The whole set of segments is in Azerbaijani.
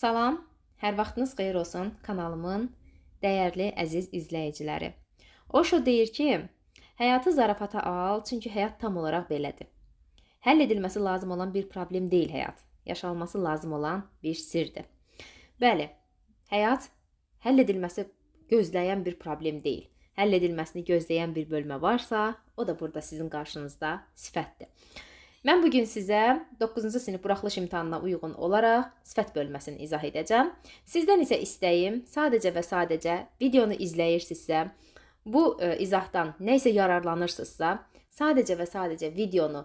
Salam, hər vaxtınız xeyir olsun kanalımın dəyərli, əziz izləyiciləri. Osho deyir ki, həyatı zarafata al, çünki həyat tam olaraq belədir. Həll edilməsi lazım olan bir problem deyil həyat, yaşanması lazım olan bir sirdir. Bəli, həyat həll edilməsi gözləyən bir problem deyil. Həll edilməsini gözləyən bir bölmə varsa, o da burada sizin qarşınızda sifətdir. Mən bugün sizə 9-cu sinif buraxılış imtahanına uyğun olaraq sifət bölməsini izah edəcəm. Sizdən isə istəyim, sadəcə və sadəcə videonu izləyirsinizsə, bu izahdan nə isə yararlanırsınızsa, sadəcə və sadəcə videonu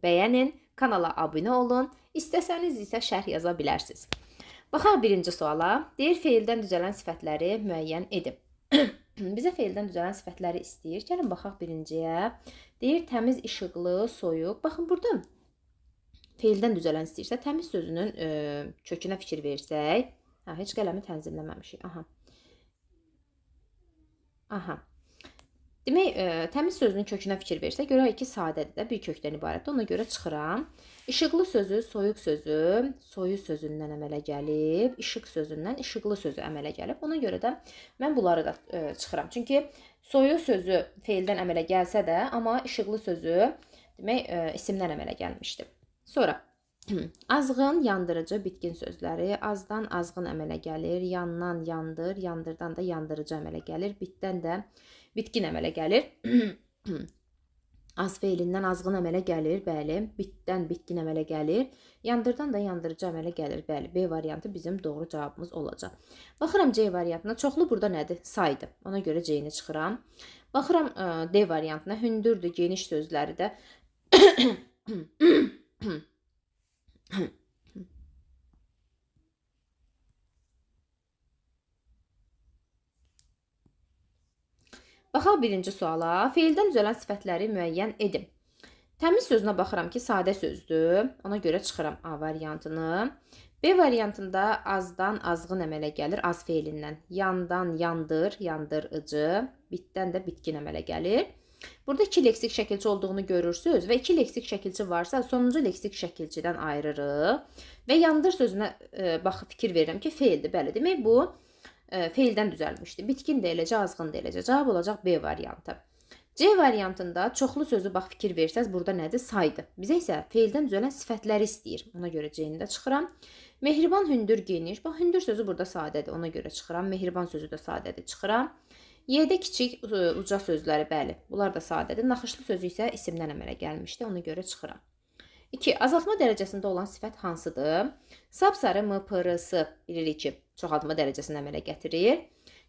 bəyənin, kanala abunə olun, istəsəniz isə şərh yaza bilərsiniz. Baxaq birinci suala. Deyir, feildən düzələn sifətləri müəyyən edin. Bizə feildən düzələn sifətləri istəyir. Gəlin baxaq birinciyə. Deyir, təmiz, işıqlı, soyuq. Baxın, burada feildən düzələn istəyirsə, təmiz sözünün kökünə fikir versək. Ha, heç qələmi tənzimləməmişik. Aha. Aha. Demək, təmiz sözünün kökünə fikir versək, görək ki, sadədir də, bir kökdən ibarətdir. Ona görə çıxıram. İşıqlı sözü, soyuq sözü, soyu sözündən əmələ gəlib, işıq sözündən işıqlı sözü əmələ gəlib. Ona görə də mən bunları da çıxıram. Çünki soyu sözü feildən əmələ gəlsə də, amma işıqlı sözü demək, isimdən əmələ gəlmişdi. Sonra azğın, yandırıcı, bitkin sözləri. Azdan azğın əmələ gəlir, yandan yandır, yandırdan da yandırıcı əmələ gəlir, bitdən də bitkin əmələ gəlir. Az feilindən azğın əmələ gəlir, bəli. Bitdən bitkin əmələ gəlir. Yandırdan da yandırıcı əmələ gəlir, bəli. B variantı bizim doğru cavabımız olacaq. Baxıram C variantına. Çoxlu burada nədir? Saydır. Ona görə C-ni çıxıram. Baxıram D variantına. Hündürdür, geniş sözləri də. Baxaq birinci suala. Feildən düzələn sifətləri müəyyən edin. Təmiz sözünə baxıram ki, sadə sözdür. Ona görə çıxıram A variantını. B variantında azdan azğın əmələ gəlir, az feilindən. Yandan yandır, yandırıcı, bitdən də bitkin əmələ gəlir. Burada iki leksik şəkilçi olduğunu görürsünüz və iki leksik şəkilçi varsa, sonuncu leksik şəkilçidən ayırırıq. Və yandır sözünə baxıb fikir verirəm ki, feildir. Bəli, demək bu feildən düzəlmişdi. Bitkin də eləcə, azğın da eləcə. Cavab olacaq B variantı. C variantında çoxlu sözü bax fikir versəz, burada nədir? Saydı. Bizə isə feildən düzələn sifətləri istəyir. Ona görə C-ni də çıxıram. Mehriban, hündür, geniş. Bax, hündür sözü burada sadədir. Ona görə çıxıram. Mehriban sözü də sadədir. Çıxıram. Y-də kiçik, uca sözləri, bəli. Bunlar da sadədir. Naxışlı sözü isə isimdən əmələ gəlmişdi. Ona görə çıxıram. 2. Azaltma dərəcəsində olan sifət hansıdır? Sapsarı, M, P, R, S bilirik ki, çoxaltma dərəcəsini əmələ gətirir.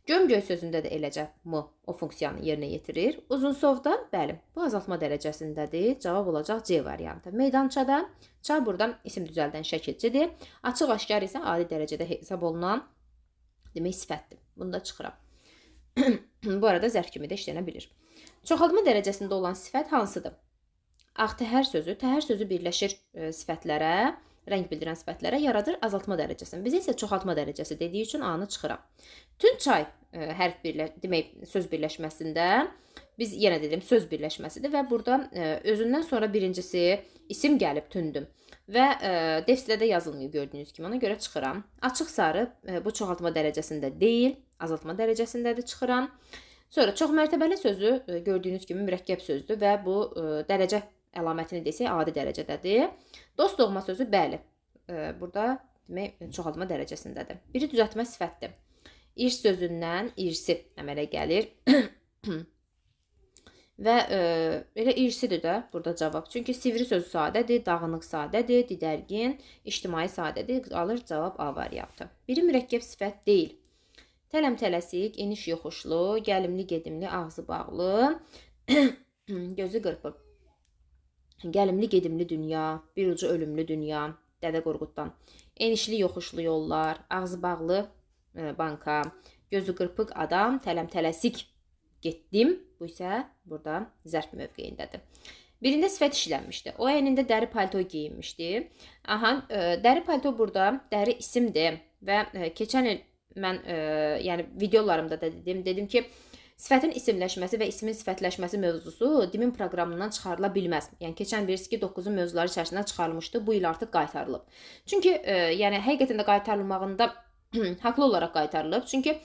Gömgöy sözündə də eləcə M o funksiyanı yerinə yetirir. Uzunsovda, bəli, bu azaltma dərəcəsindədir. Cavab olacaq C variantı. Meydançada, ça buradan isim düzəldən şəkilçidir. Açıq-aşkar isə adi dərəcədə hesab olunan demək sifətdir. Bunu da çıxıram. Bu arada zərf kimi də işlənə bilir. Çoxaltma dərəcəsində olan sifət hansıdır? Ağ təhər sözü, təhər sözü birləşir sifətlərə, rəng bildirən sifətlərə, yaradır azaltma dərəcəsini. Bizə isə çoxaltma dərəcəsi dediyi üçün A-nı çıxıram. Tünd çay hərf demək, söz birləşməsində biz yenə dedim söz birləşməsidir və burada özündən sonra birincisi isim gəlib tündüm və defslə də yazılmıyor gördüyünüz kimi, ona görə çıxıram. Açıq sarı bu çoxaltma dərəcəsində deyil, azaltma dərəcəsindədir, çıxıram. Sonra çox mərtəbəli sözü gördüyünüz kimi mürəkkəb sözdür və bu dərəcə əlamətini desək adi dərəcədədir. Dost doğma sözü bəli, burada demək çoxaltma dərəcəsindədir. Biri düzəltmə sifətdir. İrs sözündən irsi əmələ gəlir. Və elə irsidir də burada cavab. Çünki sivri sözü sadədir, dağınıq sadədir, didərgin, ictimai sadədir. Alır cavab A variantı. Biri mürəkkəb sifət deyil. Tələm-tələsik, eniş yoxuşlu, gəlimli gedimli, ağzı bağlı, gözü qırpıb. Gəlimli gedimli dünya, bir ucu ölümlü dünya, Dədə Qorquddan. Enişli yoxuşlu yollar, ağzı bağlı banka, gözü qırpıq adam, tələm-tələsik getdim. Bu isə burada zərf mövqeyindədir. Birində sifət işlənmişdi. O əynində dəri palto geyinmişdi. Aha, dəri palto burada dəri isimdir və keçən il mən yəni videolarımda da dedim ki, Sifətin isimləşməsi və ismin sifətləşməsi mövzusu DİM-in proqramından çıxarıla bilməz. Yəni keçən bilirsiniz ki, 9-un mövzuları içərisindən çıxarılmışdı. Bu il artıq qaytarılıb. Çünki yəni həqiqətən də qaytarılmağında haqlı olaraq qaytarılıb. Çünki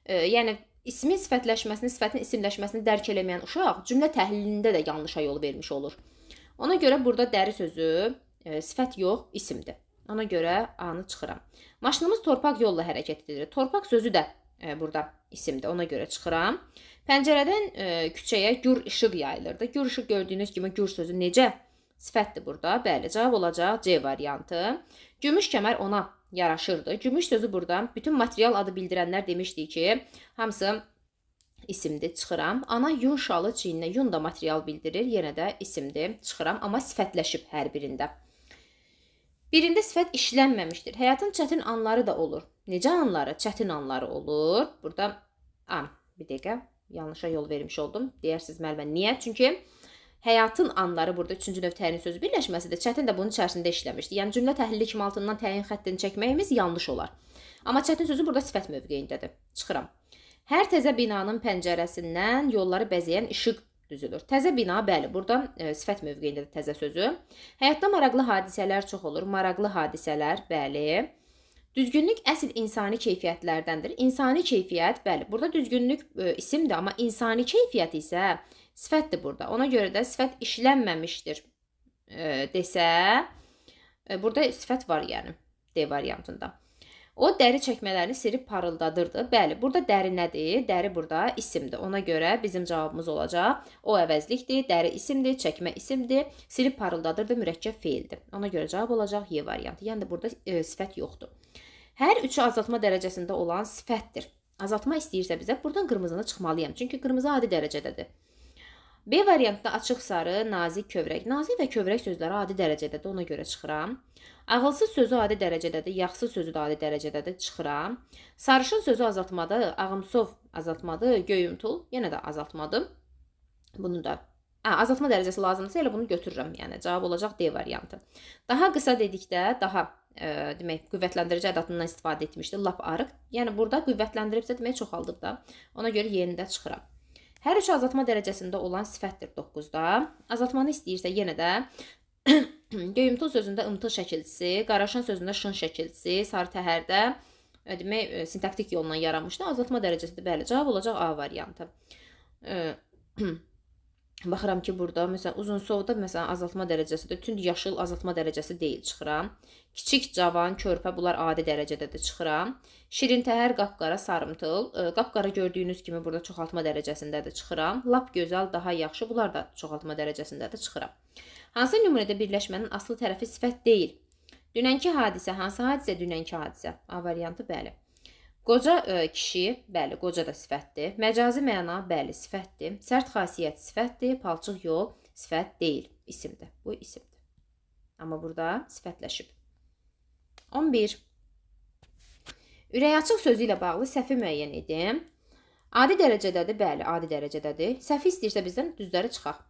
yəni ismin sifətləşməsini, sifətin isimləşməsini dərk eləməyən uşaq cümlə təhlilində də yanlışa yol vermiş olur. Ona görə burada dəri sözü sifət yox, isimdir. Ona görə A-nı çıxıram. Maşınımız torpaq yolla hərəkət edir. Torpaq sözü də burada isimdir. Ona görə çıxıram. Pəncərədən küçəyə gür işıq yayılırdı. Gür işıq gördüyünüz kimi gür sözü necə sifətdir burada? Bəli, cavab olacaq C variantı. Gümüş kəmər ona yaraşırdı. Gümüş sözü burada bütün material adı bildirənlər demişdik ki, hamısı isimdir. Çıxıram. Ana yun şalı çiyninə, yun da material bildirir. Yenə də isimdir. Çıxıram, amma sifətləşib hər birində. Birində sifət işlənməmişdir. Həyatın çətin anları da olur. Necə anları? Çətin anları olur. Burada, bir dəqiqə, yanlışa yol vermiş oldum. Deyərsiniz, müəllimə, niyə? Çünki həyatın anları burada üçüncü növ təyin sözü birləşməsidir. Çətin də bunun içərisində işləmişdi. Yəni, cümlə təhlili kimi altından təyin xəttini çəkməyimiz yanlış olar. Amma çətin sözü burada sifət mövqeyindədir. Çıxıram. Hər təzə binanın pəncərəsindən yolları bəzəyən işıq düzülür. Təzə bina, bəli, burada sifət mövqeyindədir təzə sözü. Həyatda maraqlı hadisələr çox olur. Maraqlı hadisələr, bəli. Düzgünlük əsl insani keyfiyyətlərdəndir. İnsani keyfiyyət, bəli, burada düzgünlük isimdir, amma insani keyfiyyət isə sifətdir burada. Ona görə də sifət işlənməmişdir desə, burada sifət var yəni, D variantında. O, dəri çəkmələrini sirib parıldadırdı. Bəli, burada dəri nədir? Dəri burada isimdir. Ona görə bizim cavabımız olacaq. O əvəzlikdir, dəri isimdir, çəkmə isimdir, sirib parıldadırdı, mürəkkəb feildir. Ona görə cavab olacaq Y variantı. Yəni də burada sifət yoxdur. Hər üçü azaltma dərəcəsində olan sifətdir. Azaltma istəyirsə bizə, buradan qırmızını çıxmalıyam. Çünki qırmızı adi dərəcədədir. B variantında açıq sarı, nazik, kövrək. Nazik və kövrək sözləri adi dərəcədədir, ona görə çıxıram. Ağılsız sözü adi dərəcədədir, yaxsız sözü də adi dərəcədədir, çıxıram. Sarışın sözü azaltmadır, ağımsov azaltmadır, göyümtul yenə də azaltmadır. Bunu da azaltma dərəcəsi lazımdırsa elə bunu götürürəm. Yəni cavab olacaq D variantı. Daha qısa dedikdə daha demək qüvvətlendirici ədatından istifadə etmişdi, lap arıq. Yəni burada qüvvətləndiribsə demək çoxaldıb da. Ona görə yeni də çıxıram. Hər üçü azaltma dərəcəsində olan sifətdir 9-da. Azaltmanı istəyirsə yenə də göyümtül sözündə ımtıl şəkilçisi, qaraşın sözündə şın şəkilçisi, sarı təhərdə demək sintaktik yolla yaranmışdı. Azaltma dərəcəsində bəli, cavab olacaq A variantı. Baxıram ki, burada məsələn uzunsovda məsələn azaltma dərəcəsidir. Tünd yaşıl azaltma dərəcəsi deyil, çıxıram. Kiçik, cavan, körpə bunlar adi dərəcədədir, çıxıram. Şirin təhər, qapqara, sarımtıl. Qapqara gördüyünüz kimi burada çoxaltma dərəcəsindədir, çıxıram. Lap gözəl, daha yaxşı bunlar da çoxaltma dərəcəsindədir, çıxıram. Hansı nümunədə birləşmənin aslı tərəfi sifət deyil? Dünənki hadisə, hansı hadisə? Dünənki hadisə. A variantı, bəli. Qoca kişi, bəli, qoca da sifətdir. Məcazi məna, bəli, sifətdir. Sərt xasiyyət sifətdir. Palçıq yol sifət deyil, isimdir. Bu isimdir. Amma burada sifətləşib. 11. Ürək açıq sözü ilə bağlı səhvi müəyyən edim. Adi dərəcədədir, bəli, adi dərəcədədir. Səhvi istəyirsə bizdən düzləri çıxaq.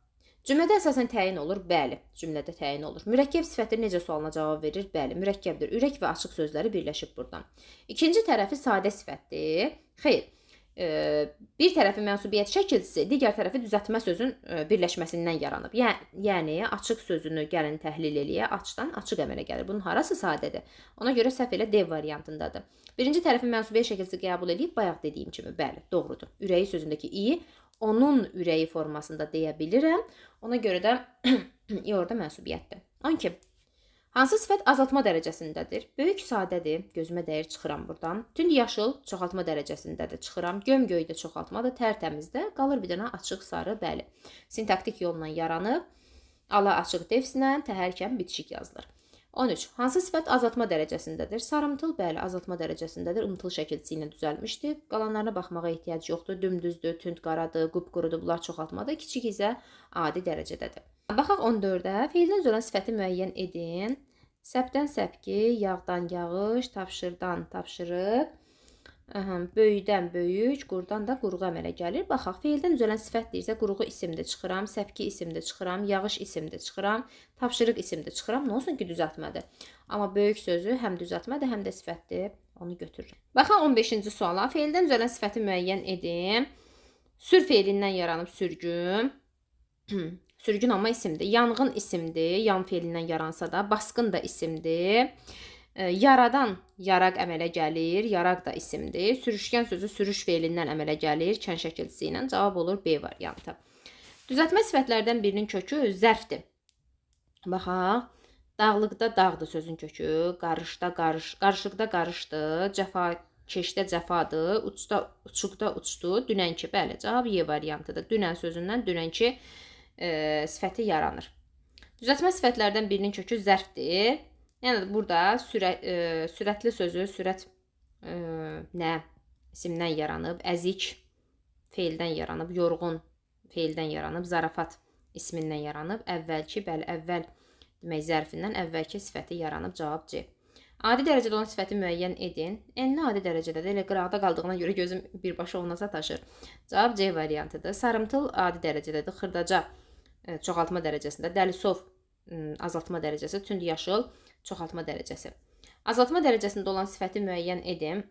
Cümlədə əsasən təyin olur? Bəli, cümlədə təyin olur. Mürəkkəb sifəti necə sualına cavab verir? Bəli, mürəkkəbdir. Ürək və açıq sözləri birləşib buradan. İkinci tərəfi sadə sifətdir. Xeyr, bir tərəfi mənsubiyyət şəkilçisi, digər tərəfi düzəltmə sözün birləşməsindən yaranıb. Yəni, açıq sözünü gəlin təhlil eləyə, açdan açıq əmələ gəlir. Bunun harası sadədir? Ona görə səhv elə D variantındadır. Birinci tərəfi mənsubiyyət şəkilçisi qəbul eləyib, bayaq dediyim kimi, bəli, doğrudur. Ürəyi sözündəki i onun ürəyi formasında deyə bilirəm. Ona görə də i orada mənsubiyyətdir. 12. Hansı sifət azaltma dərəcəsindədir? Böyük sadədir. Gözümə dəyir, çıxıram buradan. Tünd yaşıl çoxaltma dərəcəsindədir. Çıxıram. Gömgöydə çoxaltmadır. Tərtəmizdə. Qalır bir dənə açıq sarı, bəli. Sintaktik yolla yaranıb. Ala açıq defslə, təhərkən bitişik yazılır. 13. Hansı sifət azaltma dərəcəsindədir? Sarımtıl, bəli, azaltma dərəcəsindədir. Imtıl şəkilçisi ilə düzəlmişdir. Qalanlarına baxmağa ehtiyac yoxdur. Dümdüzdür, tünd qaradır, qupqurudur. Bunlar çoxaltmadır. Kiçik isə adi dərəcədədir. Baxaq 14-ə. Feildən düzələn sifəti müəyyən edin. Səpdən səpki, yağdan yağış, tapşırdan tapşırıq, böyüdən böyük, qurdan da quruğu əmələ gəlir. Baxaq, feildən düzələn sifət deyirsə, quruğu isimdir, çıxıram, səpki isimdir, çıxıram, yağış isimdir, çıxıram, tapşırıq isimdir, çıxıram. Nə olsun ki, düzəltmədir. Amma böyük sözü həm düzəltmədir, həm də sifətdir. Onu götürürəm. Baxaq 15-ci suala. Feildən düzələn sifəti müəyyən edin. Sür feilindən yaranıb sürgün. Sürgün amma isimdir. Yanğın isimdir. Yan feilindən yaransa da. Basqın da isimdir. Yaradan yaraq əmələ gəlir. Yaraq da isimdir. Sürüşkən sözü sürüş feilindən əmələ gəlir. Kən şəkilçisi ilə cavab olur B variantı. Düzəltmə sifətlərdən birinin kökü zərfdir. Baxaq. Dağlıqda dağdır sözün kökü. Qarışda qarış, qarışıqda qarışdı. Cəfakeşdə cəfadır. Uçda uçuqda uçdu. Dünənki, bəli, cavab Y variantıdır. Dünən sözündən dünənki sifəti yaranır. Düzəltmə sifətlərdən birinin kökü zərfdir. Yəni burada sürətli sözü sürət nə isimdən yaranıb, əzik feildən yaranıb, yorğun feildən yaranıb, zarafat ismindən yaranıb, əvvəlki, bəli, əvvəl demək zərfindən əvvəlki sifəti yaranıb, cavab C. Adi dərəcədə olan sifəti müəyyən edin. Enli adi dərəcədədir. Elə qıraqda qaldığına görə gözüm birbaşa ona sataşır. Cavab C variantıdır. Sarımtıl adi dərəcədədir. Xırdaca çoxaltma dərəcəsində, dəlisov azaltma dərəcəsi, tünd yaşıl çoxaltma dərəcəsi. Azaltma dərəcəsində olan sifəti müəyyən edin.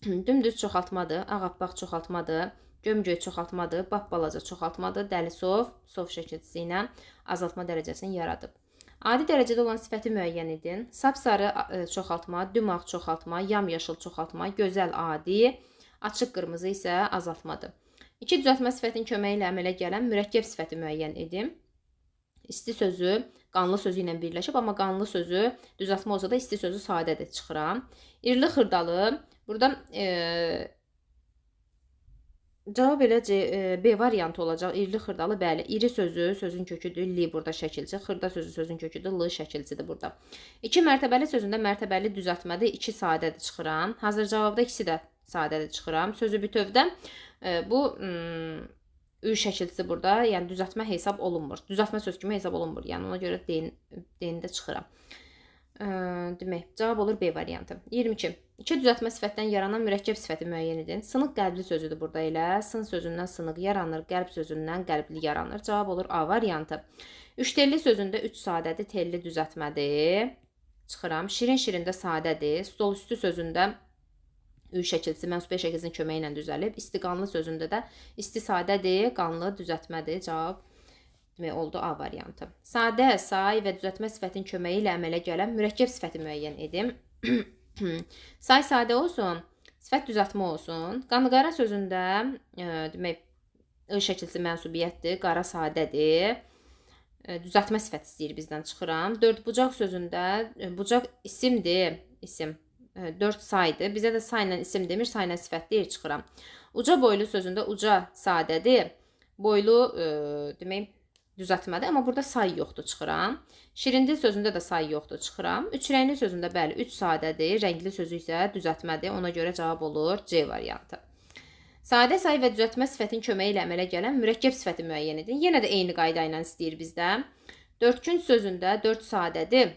Dümdüz çoxaltmadır, ağappaq çoxaltmadır, gömgöy çoxaltmadır, bapbalaca çoxaltmadır, dəlisov, sov şəkilçisi ilə azaltma dərəcəsini yaradıb. Adi dərəcədə olan sifəti müəyyən edin. Sapsarı çoxaltma, dümağ çoxaltma, yamyaşıl çoxaltma, gözəl adi, açıq qırmızı isə azaltmadır. İki düzəltmə sifətin köməyi ilə əmələ gələn mürəkkəb sifəti müəyyən edin. İsti sözü qanlı sözü ilə birləşib, amma qanlı sözü düzəltmə olsa da isti sözü sadədir, çıxıram. İrili xırdalı, burada cavab elə B variantı olacaq. İrili xırdalı, bəli, iri sözü sözün köküdür, li burada şəkilçi, xırda sözü sözün köküdür, l şəkilçidir burada. İki mərtəbəli sözündə mərtəbəli düzəltmədir, iki sadədir, çıxıram. Hazır cavabda ikisi də sadədir, çıxıram. Sözü bütövdə bu Ü şəkilçisi burada, yəni düzəltmə hesab olunmur. Düzəltmə söz kimi hesab olunmur. Yəni ona görə D-ni də çıxıram. Demək, cavab olur B variantı. 22. İki düzəltmə sifətdən yaranan mürəkkəb sifəti müəyyən edin. Sınıq qəlbli sözüdür burada elə. Sın sözündən sınıq yaranır, qəlb sözündən qəlbli yaranır. Cavab olur A variantı. Üç telli sözündə 3 sadədir, telli düzəltmədir. Çıxıram. Şirin şirində sadədir. Stol üstü sözündə Ü şəkilçisi, mənsubiyyət şəkilçisinin köməyi ilə düzəlib. İstiqanlı sözündə də isti sadədir, qanlı düzəltmədir. Cavab demək oldu A variantı. Sadə, say və düzəltmə sifətin köməyi ilə əmələ gələn mürəkkəb sifəti müəyyən edim. Say sadə olsun, sifət düzəltmə olsun. Qanlı-qara sözündə demək I şəkilçisi mənsubiyyətdir, qara sadədir. Düzəltmə sifət istəyir bizdən, çıxıram. Dörd bucaq sözündə bucaq isimdir, isim. 4 saydır. Bizə də sayla isim demir, sayla sifət deyir, çıxıram. Uca boylu sözündə uca sadədir. Boylu demək düzəltmədir, amma burada say yoxdur, çıxıram. Şirindil sözündə də say yoxdur, çıxıram. Üç rəngli sözündə bəli, 3 sadədir. Rəngli sözü isə düzəltmədir. Ona görə cavab olur C variantı. Sadə say və düzəltmə sifətin köməyi ilə əmələ gələn mürəkkəb sifəti müəyyən edin. Yenə də eyni qayda ilə istəyir bizdən. Dörd künc sözündə 4 sadədir.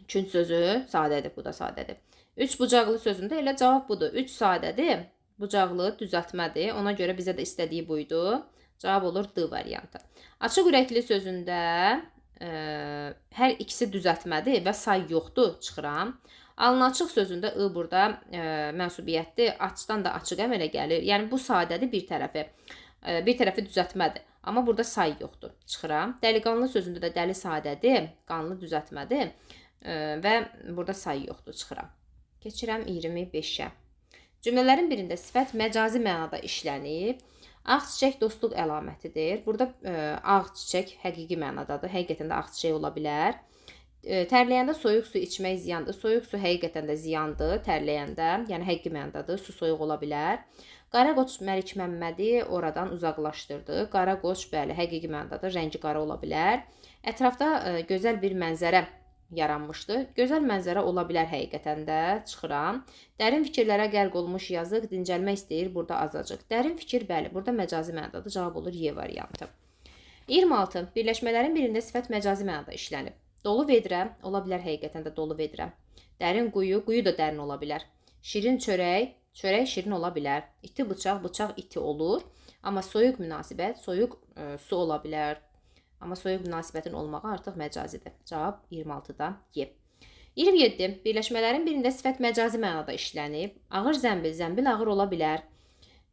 Künc sözü sadədir, bu da sadədir. Üç bucaqlı sözündə elə cavab budur. 3 sadədir, bucaqlı düzəltmədir. Ona görə bizə də istədiyi buydu. Cavab olur D variantı. Açıq ürəkli sözündə hər ikisi düzəltmədir və say yoxdur, çıxıram. Alnı açıq sözündə I burada mənsubiyyətdir. Açdan da açıq əmələ gəlir. Yəni bu sadədir bir tərəfi. Bir tərəfi düzəltmədir. Amma burada say yoxdur, çıxıram. Dəliqanlı sözündə də dəli sadədir, qanlı düzəltmədir. Və burada say yoxdur, çıxıram. Keçirəm 25-ə. Cümlələrin birində sifət məcazi mənada işlənib. Ağ çiçək dostluq əlamətidir. Burada ağ çiçək həqiqi mənadadır. Həqiqətən də ağ çiçək ola bilər. Tərləyəndə soyuq su içmək ziyandır. Soyuq su həqiqətən də ziyandır tərləyəndə. Yəni həqiqi mənadadır. Su soyuq ola bilər. Qara qoç Məlik Məmmədi oradan uzaqlaşdırdı. Qara qoç, bəli, həqiqi mənadadır. Rəngi qara ola bilər. Ətrafda gözəl bir mənzərə yaranmışdı. Gözəl mənzərə ola bilər həqiqətən də, çıxıram. Dərin fikirlərə qərq olmuş yazıq, dincəlmək istəyir burada azacıq. Dərin fikir, bəli, burada məcazi mənadadır. Cavab olur Y variantı. 26. Birləşmələrin birində sifət məcazi mənada işlənib. Dolu vedrə, ola bilər həqiqətən də dolu vedrə. Dərin quyu, quyu da dərin ola bilər. Şirin çörək, çörək şirin ola bilər. İti bıçaq, bıçaq iti olur. Amma soyuq münasibət, soyuq su ola bilər. Amma soyuq münasibətin olmağı artıq məcazidir. Cavab 26-da Y. 27. Birləşmələrin birində sifət məcazi mənada işlənib. Ağır zəmbil, zəmbil ağır ola bilər.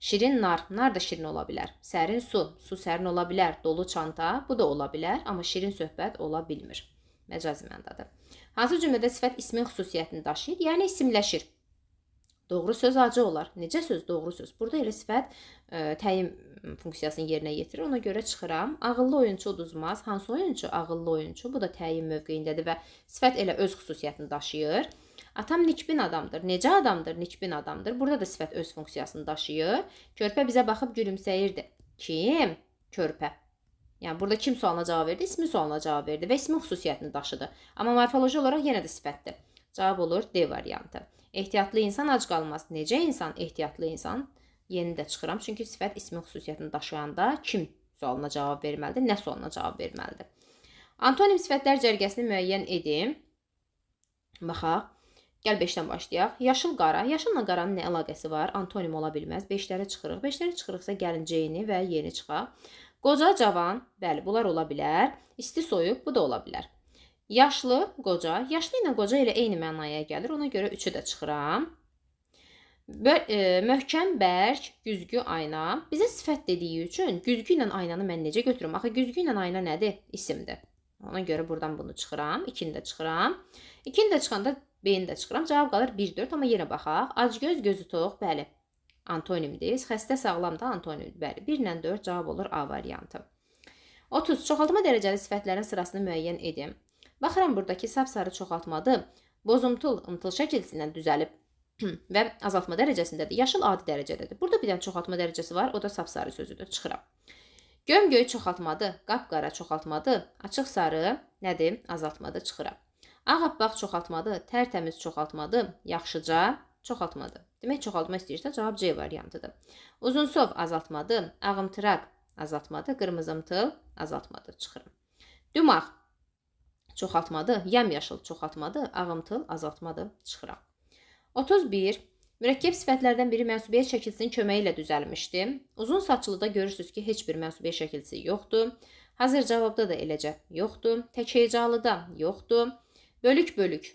Şirin nar, nar da şirin ola bilər. Sərin su, su sərin ola bilər. Dolu çanta, bu da ola bilər, amma şirin söhbət ola bilmir. Məcazi mənadadır. Hansı cümlədə sifət ismin xüsusiyyətini daşıyır, yəni isimləşir? Doğru söz acı olar. Necə söz? Doğru söz. Burada elə sifət təyin funksiyasını yerinə yetirir. Ona görə çıxıram. Ağıllı oyunçu uduzmaz. Hansı oyunçu? Ağıllı oyunçu. Bu da təyin mövqeyindədir və sifət elə öz xüsusiyyətini daşıyır. Atam nikbin adamdır. Necə adamdır? Nikbin adamdır. Burada da sifət öz funksiyasını daşıyır. Körpə bizə baxıb gülümsəyirdi. Kim? Körpə. Yəni burada kim sualına cavab verdi? İsmin sualına cavab verdi və ismin xüsusiyyətini daşıdı. Amma morfoloji olaraq yenə də sifətdir. Cavab olur D variantı. Ehtiyatlı insan ac qalmaz. Necə insan? Ehtiyatlı insan. Yeni də çıxıram. Çünki sifət ismin xüsusiyyətini daşıyanda kim sualına cavab verməlidir, nə sualına cavab verməlidir. Antonim sifətlər cərgəsini müəyyən edim. Baxaq. Gəl 5-dən başlayaq. Yaşıl qara. Yaşılla qaranın nə əlaqəsi var? Antonim ola bilməz. 5-ləri çıxırıq. 5-ləri çıxırıqsa gəlin C-ni və Y-ni çıxaq. Qoca, cavan. Bəli, bunlar ola bilər. İsti, soyuq. Bu da ola bilər. Yaşlı, qoca. Yaşlı ilə qoca elə eyni mənaya gəlir. Ona görə 3-ü də çıxıram. Möhkəm, bərk, güzgü, ayna. Bizə sifət dediyi üçün güzgü ilə aynanı mən necə götürüm? Axı güzgü ilə ayna nədir? İsimdir. Ona görə buradan bunu çıxıram. 2-ni də çıxıram. 2-ni də çıxanda B-ni də çıxıram. Cavab qalır 1-4, amma yenə baxaq. Acgöz, gözü tox, bəli, antonimdir. Xəstə, sağlam da antonimdir. Bəli, 1 ilə 4 cavab olur A variantı. 30. Çoxaltma dərəcəli sifətlərin sırasını müəyyən edim. Baxıram buradakı sapsarı çoxaltmadır. Bozumtul, ımtıl şəkilsindən düzəlib və azaltma dərəcəsindədir. Yaşıl adi dərəcədədir. Burada bir dənə çoxaltma dərəcəsi var, o da sapsarı sözüdür. Çıxıram. Gömgöy çoxaltmadır, qapqara çoxaltmadır, açıq sarı nədir? Azaltmadır, çıxıram. Ağappaq çoxaltmadır, tərtəmiz çoxaltmadır, yaxşıca çoxaltmadır. Demək, çoxaltma istəyirsə cavab C variantıdır. Uzunsov azaltmadır, ağımtıraq azaltmadır, qırmızımtıl azaltmadır, çıxıram. Dümağ çoxaltmadır, yamyaşıl çoxaltmadır, ağımtıl azaltmadır, çıxıram. 31. Mürəkkəb sifətlərdən biri mənsubiyyət şəkilsinin köməyi ilə düzəlmişdi. Uzun saçlıda görürsünüz ki, heç bir mənsubiyyət şəkilsi yoxdur. Hazır cavabda da eləcə yoxdur. Tək hecalıda yoxdur. Bölük-bölük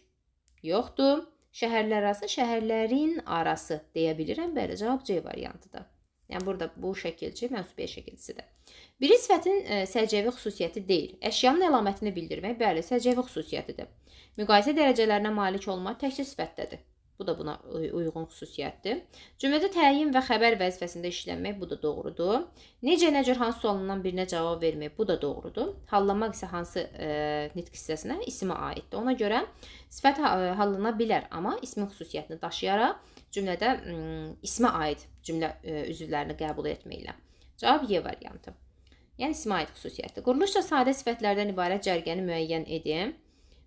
yoxdur. Şəhərlər arası, şəhərlərin arası deyə bilirəm. Bəli, cavab C variantıdır. Yəni, burada bu şəkilçi mənsubiyyət şəkilçisidir. Biri sifətin səciyyəvi xüsusiyyəti deyil. Əşyanın əlamətini bildirmək, bəli, səciyyəvi xüsusiyyətidir. Müqayisə dərəcələrinə malik olma təkcə sifətdədir. Bu da buna uyğun xüsusiyyətdir. Cümlədə təyin və xəbər vəzifəsində işlənmək, bu da doğrudur. Necə, nə cür, hansı sualından birinə cavab vermək, bu da doğrudur. Hallanmaq isə hansı nitq hissəsinə, isimə aiddir. Ona görə sifət hallana bilər, amma ismin xüsusiyyətini daşıyaraq cümlədə ismə aid cümlə üzvlərini qəbul etməklə. Cavab Y variantı. Yəni, isimə aid xüsusiyyətdir. Quruluşca sadə sifətlərdən ibarət cərgəni müəyyən edim.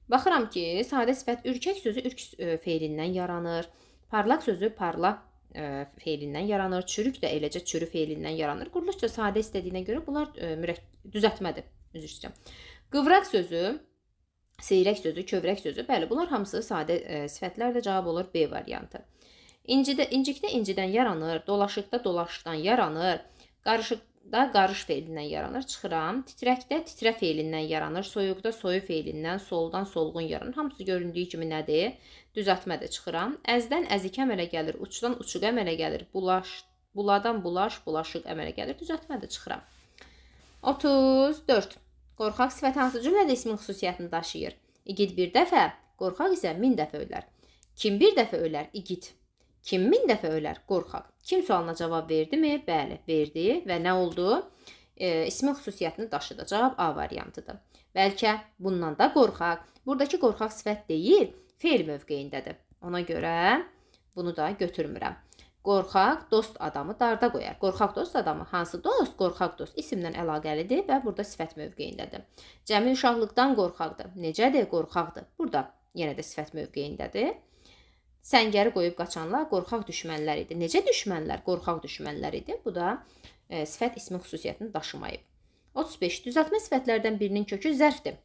Baxıram ki, sadə sifət ürkək sözü ürk feilindən yaranır, parlaq sözü parla feilindən yaranır, çürük də eləcə çürü feilindən yaranır. Quruluşca sadə istədiyinə görə bunlar düzəltmədir, üzr istəyirəm. Qıvraq sözü, seyrək sözü, kövrək sözü, bəli, bunlar hamısı sadə sifətlərdə cavab olur B variantı. İncidə, incikdə incidən yaranır, dolaşıqda dolaşıqdan yaranır, qarışıqda qarış feilindən yaranır, çıxıram. Titrəkdə titrə feilindən yaranır, soyuqda soyu feilindən, soldan solğun yaranır. Hamısı göründüyü kimi nədir? Düzəltmədir, çıxıram. Əzdən əzik əmələ gəlir, uçdan uçuq əmələ gəlir, bulaş, buladan bulaş, bulaşıq əmələ gəlir, düzəltmədir, çıxıram. 34. Qorxaq sifəti hansı cümlədə ismin xüsusiyyətini daşıyır? İgid bir dəfə, qorxaq isə 1000 dəfə ölər. Kim bir dəfə ölər? İgid. Kim 1000 dəfə ölər? Qorxaq. Kim sualına cavab verdimi? Bəli, verdi. Və nə oldu? İsmin xüsusiyyətini daşıdı. Cavab A variantıdır. Bəlkə bundan da qorxaq. Buradakı qorxaq sifət deyil, feil mövqeyindədir. Ona görə bunu da götürmürəm. Qorxaq dost adamı darda qoyar. Qorxaq dost adamı hansı dost? Qorxaq dost isimdən əlaqəlidir və burada sifət mövqeyindədir. Cəmil uşaqlıqdan qorxaqdır. Necədir? Qorxaqdır. Burada yenə də sifət mövqeyindədir. Səngəri qoyub qaçanlar qorxaq düşmənlər idi. Necə düşmənlər? Qorxaq düşmənlər idi. Bu da sifət ismin xüsusiyyətini daşımayıb. 35. Düzəltmə sifətlərdən birinin kökü zərfdir.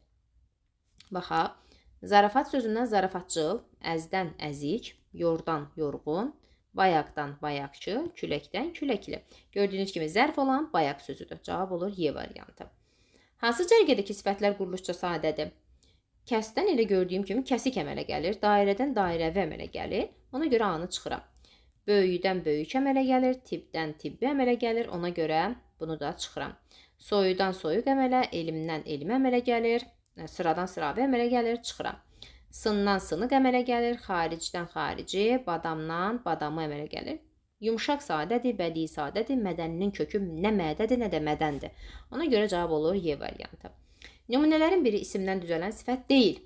Baxaq. Zarafat sözündən zarafatçıl, əzdən əzik, yordan yorğun, bayaqdan bayaqçı, küləkdən küləkli. Gördüyünüz kimi zərf olan bayaq sözüdür. Cavab olur Y variantı. Hansı cərgədəki sifətlər quruluşca sadədir? Kəsdən elə gördüyüm kimi kəsik əmələ gəlir, dairədən dairəvi əmələ gəlir. Ona görə A-nı çıxıram. Böyüdən böyük əmələ gəlir, tibbdən tibbi əmələ gəlir. Ona görə bunu da çıxıram. Soyudan soyuq əmələ, elmdən elmi əmələ gəlir, sıradan sıravi əmələ gəlir, çıxıram. Sından sınıq əmələ gəlir, xaricdən xarici, badamdan badamı əmələ gəlir. Yumşaq sadədir, bədii sadədir, mədəninin kökü nə mədədir, nə də mədəndir. Ona görə cavab olur Y variantı. Nümunələrin biri isimdən düzələn sifət deyil.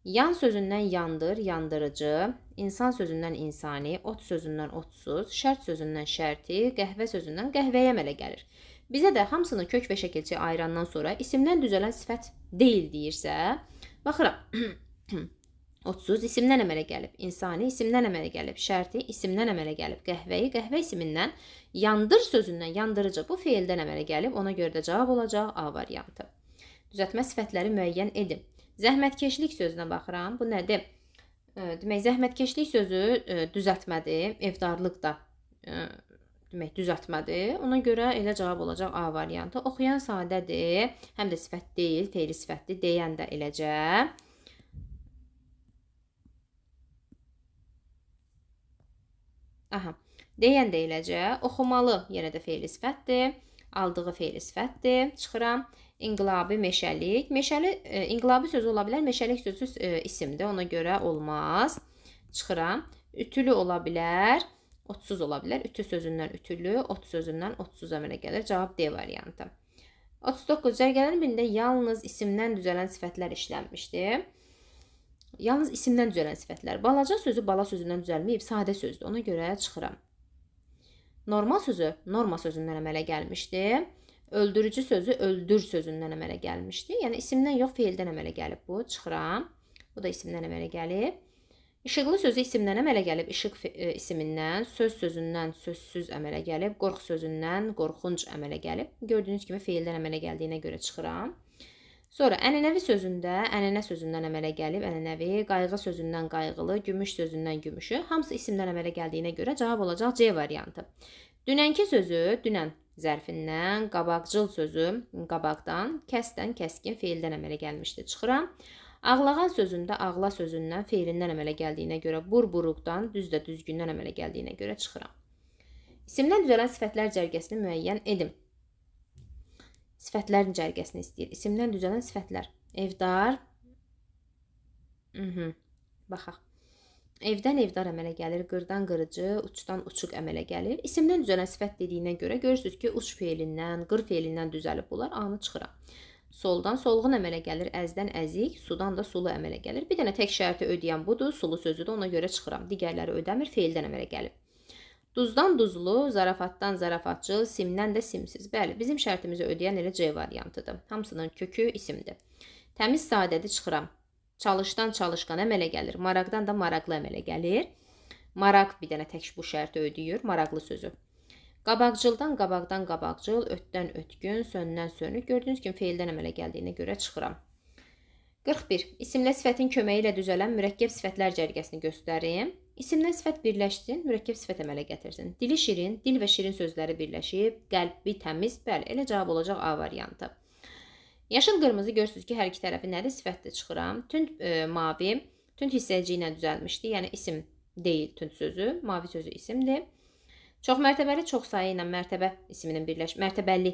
Yan sözündən yandır, yandırıcı, insan sözündən insani, ot sözündən otsuz, şərt sözündən şərti, qəhvə sözündən qəhvəyə əmələ gəlir. Bizə də hamısını kök və şəkilçi ayırandan sonra isimdən düzələn sifət deyil deyirsə, baxıram. Otsuz isimdən əmələ gəlib, insani isimdən əmələ gəlib, şərti isimdən əmələ gəlib, qəhvəyi qəhvə isimindən, yandır sözündən yandırıcı bu feildən əmələ gəlib, ona görə də cavab olacaq A variantı. Düzəltmə sifətləri müəyyən edin. Zəhmətkeşlik sözünə baxıram. Bu nədir? Demək, zəhmətkeşlik sözü düzəltmədir, evdarlıq da demək, düzəltmədir. Ona görə elə cavab olacaq A variantı. Oxuyan sadədir, həm də sifət deyil, feili sifətdir, deyən də eləcə. Aha, deyən də eləcə. Oxumalı yenə də feili sifətdir. Aldığı feili sifətdir. Çıxıram. İnqilabi, meşəlik. Meşəli, inqilabi sözü ola bilər. Meşəlik sözü isimdir. Ona görə olmaz. Çıxıram. Ütülü ola bilər. Otsuz ola bilər. Ütü sözündən ütülü, ot sözündən otsuz əmələ gəlir. Cavab D variantı. 39. Cərgələrin birində yalnız isimdən düzələn sifətlər işlənmişdi. Yalnız isimdən düzələn sifətlər. Balaca sözü bala sözündən düzəlməyib, sadə sözdür. Ona görə çıxıram. Normal sözü norma sözündən əmələ gəlmişdi. Öldürücü sözü öldür sözündən əmələ gəlmişdi. Yəni isimdən yox, feildən əmələ gəlib bu. Çıxıram. Bu da isimdən əmələ gəlib. İşıqlı sözü isimdən əmələ gəlib. İşıq isimindən, söz sözündən sözsüz əmələ gəlib. Qorx sözündən qorxunc əmələ gəlib. Gördüyünüz kimi feildən əmələ gəldiyinə görə çıxıram. Sonra ənənəvi sözündə ənənə sözündən əmələ gəlib, ənənəvi, qayğı sözündən qayğılı, gümüş sözündən gümüşü. Hamısı isimdən əmələ gəldiyinə görə cavab olacaq C variantı. Dünənki sözü dünən zərfindən, qabaqcıl sözü qabaqdan, kəsdən kəskin feildən əmələ gəlmişdi. Çıxıram. Ağlağan sözündə ağla sözündən, feilindən əmələ gəldiyinə görə, burburuqdan, düz də düzgündən əmələ gəldiyinə görə çıxıram. İsimdən düzələn sifətlər cərgəsini müəyyən edim. Sifətlərin cərgəsini istəyir. İsimdən düzələn sifətlər. Evdar. Baxaq. Evdən evdar əmələ gəlir, qırdan qırıcı, uçdan uçuq əmələ gəlir. İsimdən düzələn sifət dediyinə görə görürsünüz ki, uç feilindən, qır feilindən düzəlib bunlar. A-nı çıxıram. Soldan solğun əmələ gəlir, əzdən əzik, sudan da sulu əmələ gəlir. Bir dənə tək şərti ödəyən budur, sulu sözüdür, ona görə çıxıram. Digərləri ödəmir, feildən əmələ gəlib. Duzdan duzlu, zarafatdan zarafatçıl, simdən də simsiz. Bəli, bizim şərtimizi ödəyən elə C variantıdır. Hamısının kökü isimdir. Təmiz sadədir, çıxıram. Çalışdan çalışqan əmələ gəlir, maraqdan da maraqlı əmələ gəlir. Maraq bir dənə tək bu şərti ödəyir, maraqlı sözü. Qabaqcıldan qabaqdan qabaqcıl, ötdən ötgün, söndən sönük. Gördüyünüz kimi feildən əmələ gəldiyinə görə çıxıram. 41. İsimlə sifətin köməyi ilə düzələn mürəkkəb sifətlər cərgəsini göstərim. İsimlə sifət birləşsin, mürəkkəb sifət əmələ gətirsin. Dili şirin, dil və şirin sözləri birləşib, qəlbi təmiz. Bəli, elə cavab olacaq A variantı. Yaşıl qırmızı görürsünüz ki, hər iki tərəfi nədir? Sifətdir, çıxıram. Tünd mavi, tünd hissəci ilə düzəlmişdi. Yəni isim deyil tünd sözü, mavi sözü isimdir. Çox mərtəbəli, çox sayı ilə mərtəbə isminin mərtəbəli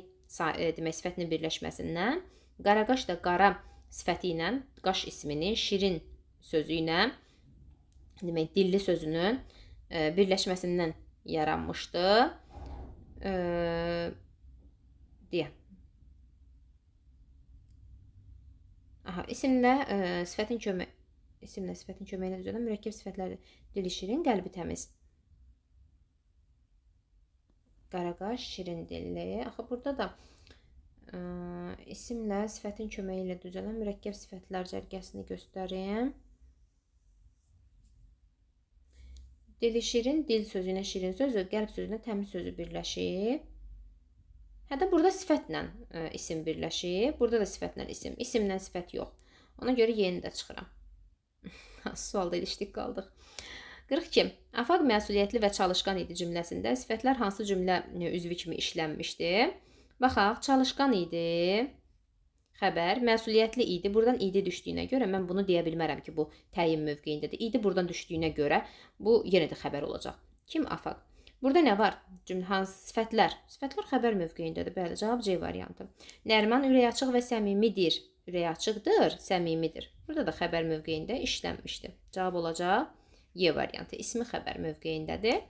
demək sifətinin birləşməsindən, qaraqaş da qara sifəti ilə qaş isminin şirin sözü ilə demək dilli sözünün birləşməsindən yaranmışdı. Deyə. Aha, isimlə sifətin köməyi ilə düzələn mürəkkəb sifətlərdir. Dili şirin, qəlbi təmiz. Qaraqaş, şirin dilli. Axı burada da isimlə sifətin köməyi ilə düzələn mürəkkəb sifətlər cərgəsini göstərim. Dili şirin, dil sözü ilə şirin sözü, qəlb sözü ilə təmiz sözü birləşib. Hətta burada sifətlə isim birləşib, burada da sifətlə isim, isimlə sifət yox. Ona görə yeni də çıxıram. Sualda ilişdik qaldıq. 42. Afaq məsuliyyətli və çalışqan idi cümləsində sifətlər hansı cümlə üzvü kimi işlənmişdi? Baxaq, çalışqan idi, xəbər, məsuliyyətli idi. Buradan idi düşdüyünə görə mən bunu deyə bilmərəm ki, bu təyin mövqeyindədir. İdi buradan düşdüyünə görə bu yenə də xəbər olacaq. Kim Afaq? Burada nə var? Cümlə hansı sifətlər? Sifətlər xəbər mövqeyindədir. Bəli, cavab C variantı. Nəriman ürəkaçıq və səmimidir. Ürəkaçıqdır, səmimidir. Burada da xəbər mövqeyində işlənmişdir. Cavab olacaq Y variantı. İsmi xəbər mövqeyindədir.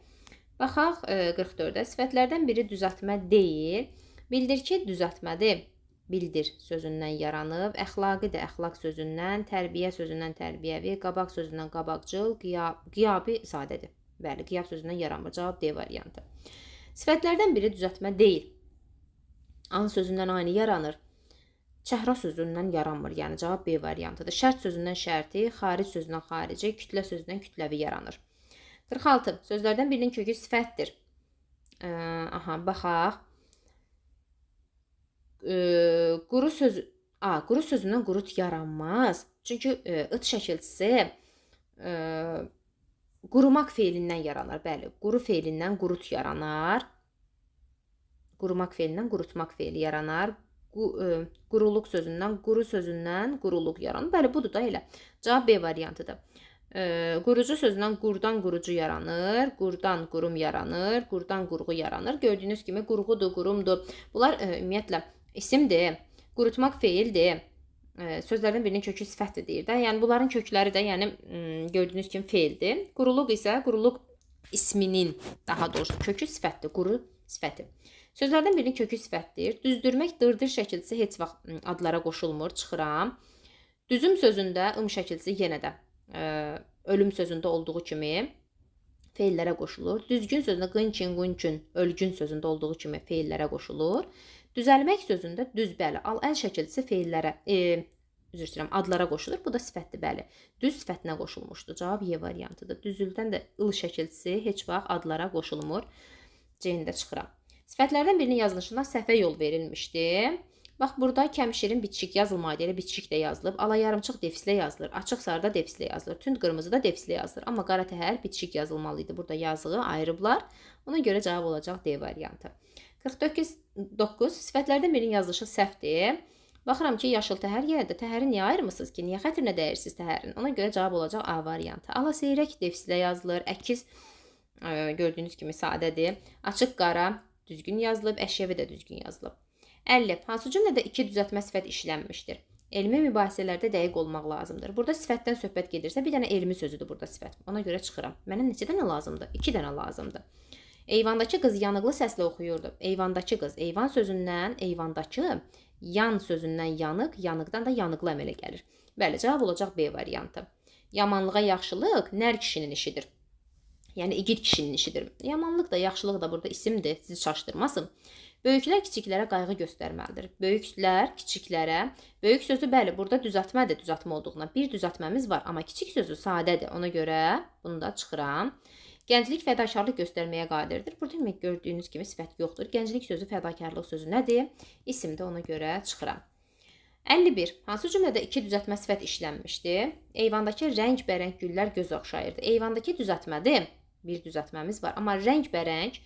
Baxaq 44-ə. Sifətlərdən biri düzəltmə deyil. Bildir ki, düzəltmədir. Bildir sözündən yaranıb. Əxlaqi də əxlaq sözündən, tərbiyə sözündən tərbiyəvi, qabaq sözündən qabaqcıl, qiyabi sadədir. Bəli, qiyab sözündən yaranmır. Cavab D variantı. Sifətlərdən biri düzəltmə deyil. An sözündən aynı yaranır. Çəhra sözündən yaranmır. Yəni cavab B variantıdır. Şərt sözündən şərti, xaric sözündən xarici, kütlə sözündən kütləvi yaranır. 46. Sözlərdən birinin kökü sifətdir. Aha, baxaq. Quru söz, quru sözündən qurut yaranmaz. Çünki ıt şəkilçisi qurumaq feilindən yaranır. Bəli, quru feilindən qurut yaranar. Qurumaq feilindən qurutmaq feili yaranar. Quruluq sözündən, quru sözündən quruluq yaranır. Bəli, budur da elə. Cavab B variantıdır. Qurucu sözündən qurdan qurucu yaranır, qurdan qurum yaranır, qurdan qurğu yaranır. Gördüyünüz kimi qurğudur, qurumdur. Bunlar ümumiyyətlə isimdir. Qurutmaq feildir. Sözlərdən birinin kökü sifətdir deyir də. Yəni bunların kökləri də, yəni gördüyünüz kimi feildir. Quruluq isə quruluq isminin, daha doğrusu kökü sifətdir, quru sifəti. Sözlərdən birinin kökü sifətdir. Düzdürmək dırdır şəkilçisi heç vaxt adlara qoşulmur. Çıxıram. Düzüm sözündə ım şəkilçisi yenə də ölüm sözündə olduğu kimi feillərə qoşulur. Düzgün sözündə qınçin, qunçün, ölgün sözündə olduğu kimi feillərə qoşulur. Düzəlmək sözündə düz, bəli, al əl şəkilçisi feillərə, üzr istəyirəm, adlara qoşulur. Bu da sifətdir, bəli. Düz sifətinə qoşulmuşdur. Cavab Y variantıdır. Düzüldən də ıl şəkilçisi heç vaxt adlara qoşulmur. C-ni də çıxıram. Sifətlərdən birinin yazılışında səhvə yol verilmişdi. Bax, burada kəmşirin bitişik yazılmaydı, elə bitişik də yazılıb. Ala yarımçıq defislə yazılır, açıq sarıda defislə yazılır, tünd qırmızıda defislə yazılır. Amma qara təhər bitişik yazılmalı idi. Burada yazığı ayırıblar. Ona görə cavab olacaq D variantı. 49. Sifətlərdən birinin yazılışı səhvdir. Baxıram ki, yaşıl təhər yenə də təhəri niyə ayırmısınız ki? Niyə xətrinə dəyirsiniz təhərin? Ona görə cavab olacaq A variantı. Ala seyrək defislə yazılır. Əkiz gördüyünüz kimi sadədir. Açıq qara düzgün yazılıb, əşyəvi də düzgün yazılıb. 50. Hansı cümlədə iki düzəltmə sifət işlənmişdir? Elmi mübahisələrdə dəqiq olmaq lazımdır. Burada sifətdən söhbət gedirsə, bir dənə elmi sözüdür burada sifət. Ona görə çıxıram. Mənə neçə dənə lazımdır? 2 dənə lazımdır. Eyvandakı qız yanıqlı səslə oxuyurdu. Eyvandakı qız. Eyvan sözündən eyvandakı, yan sözündən yanıq, yanıqdan da yanıqlı əmələ gəlir. Bəli, cavab olacaq B variantı. Yamanlığa yaxşılıq nər kişinin işidir. Yəni igid kişinin işidir. Yamanlıq da, yaxşılıq da burada isimdir. Sizi çaşdırmasın. Böyüklər kiçiklərə qayğı göstərməlidir. Böyüklər kiçiklərə, böyük sözü bəli, burada düzəltmədir, düzəltmə olduğuna. Bir düzəltməmiz var, amma kiçik sözü sadədir. Ona görə bunu da çıxıram. Gənclik fədakarlıq göstərməyə qadirdir. Burada demək gördüyünüz kimi sifət yoxdur. Gənclik sözü fədakarlıq sözü nədir? İsimdir, ona görə çıxıram. 51. Hansı cümlədə iki düzəltmə sifət işlənmişdi? Eyvandakı rəngbərəng güllər göz oxşayırdı. Eyvandakı düzəltmədir. Bir düzəltməmiz var, amma rəngbərəng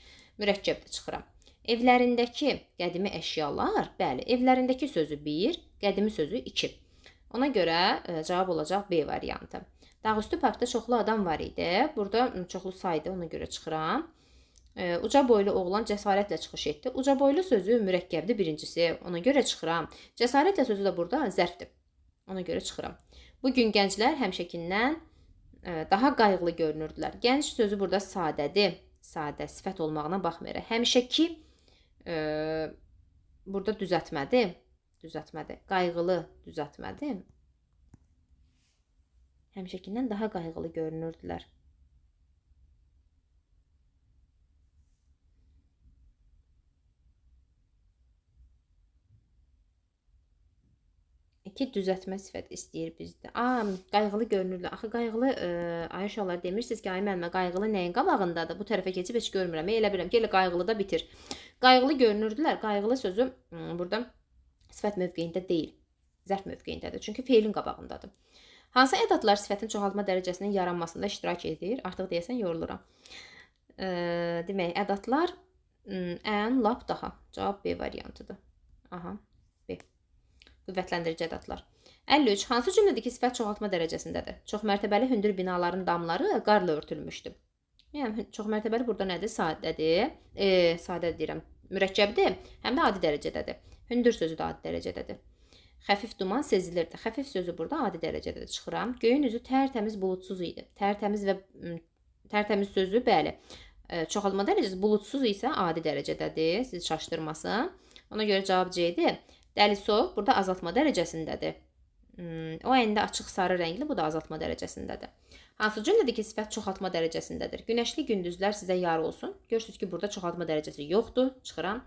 mürəkkəbdir, çıxıram. Evlərindəki qədimi əşyalar, bəli, evlərindəki sözü 1, qədimi sözü 2. Ona görə cavab olacaq B variantı. Dağüstü parkda çoxlu adam var idi. Burada çoxlu saydı, ona görə çıxıram. Uca boylu oğlan cəsarətlə çıxış etdi. Uca boylu sözü mürəkkəbdir birincisi, ona görə çıxıram. Cəsarətlə sözü də burada zərfdir, ona görə çıxıram. Bugün gənclər həmişəkindən daha qayğılı görünürdülər. Gənc sözü burada sadədir. Sadə sifət olmağına baxmayaraq. Həmişəki burada düzəltmədir. Düzəltmədir. Qayğılı düzəltmədir. Həmişəkindən daha qayğılı görünürdülər. İki düzəltmə sifət istəyir bizdə. Qayğılı görünürlər. Axı qayğılı, ay uşaqlar demirsiniz ki, ay müəllimə, qayğılı nəyin qabağındadır? Bu tərəfə keçib heç görmürəm. Elə bilirəm ki, elə qayğılı da bitir. Qayğılı görünürdülər. Qayğılı sözü burada sifət mövqeyində deyil. Zərf mövqeyindədir. Çünki feilin qabağındadır. Hansı ədadlar sifətin çoxaltma dərəcəsinin yaranmasında iştirak edir? Artıq deyəsən yoruluram. Demək, ədadlar ən, lap, daha. Cavab B variantıdır. Aha, B. Qüvvətləndirici ədadlar. 53. Hansı cümlədəki sifət çoxaltma dərəcəsindədir? Çox mərtəbəli hündür binaların damları qarla örtülmüşdü. Yəni, çox mərtəbəli burada nədir? Sadədir. Sadə deyirəm, mürəkkəbdir, həm də adi dərəcədədir. Hündür sözü də adi dərəcədədir. Xəfif duman sezilirdi. Xəfif sözü burada adi dərəcədədir. Çıxıram. Göyün üzü tərtəmiz buludsuz idi. Tərtəmiz və tərtəmiz sözü, bəli, çoxaltma dərəcəsi, buludsuz isə adi dərəcədədir. Sizi çaşdırmasın. Ona görə cavab C-dir. Dəlisov burada azaltma dərəcəsindədir. O əyində açıq sarı rəngli, bu da azaltma dərəcəsindədir. Hansı cümlədir ki, sifət çoxaltma dərəcəsindədir? Günəşli gündüzlər sizə yar olsun. Görürsünüz ki, burada çoxaltma dərəcəsi yoxdur. Çıxıram.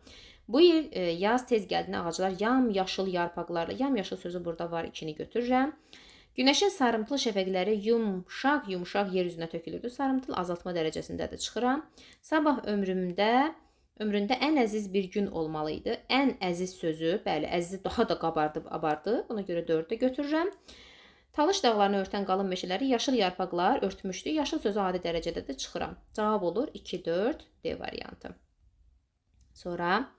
Bu il yaz tez gəldiyində ağaclar yam-yaşıl yarpaqlarla, yam-yaşıl sözü burada var, 2-ni götürürəm. Günəşin sarımtıl şəfəqləri yumşaq-yumşaq yer üzünə tökülürdü. Sarımtıl azaltma dərəcəsindədir. Çıxıram. Sabah ömründə ən əziz bir gün olmalı idi. Ən əziz sözü, bəli, əzizi daha da qabardıb, abardı. Ona görə 4-ü də götürürəm. Talış dağlarını örtən qalın meşələri yaşıl yarpaqlar örtmüşdü. Yaşıl sözü adi dərəcədədir. Çıxıram. Cavab olur 2, 4, D variantı. Sonra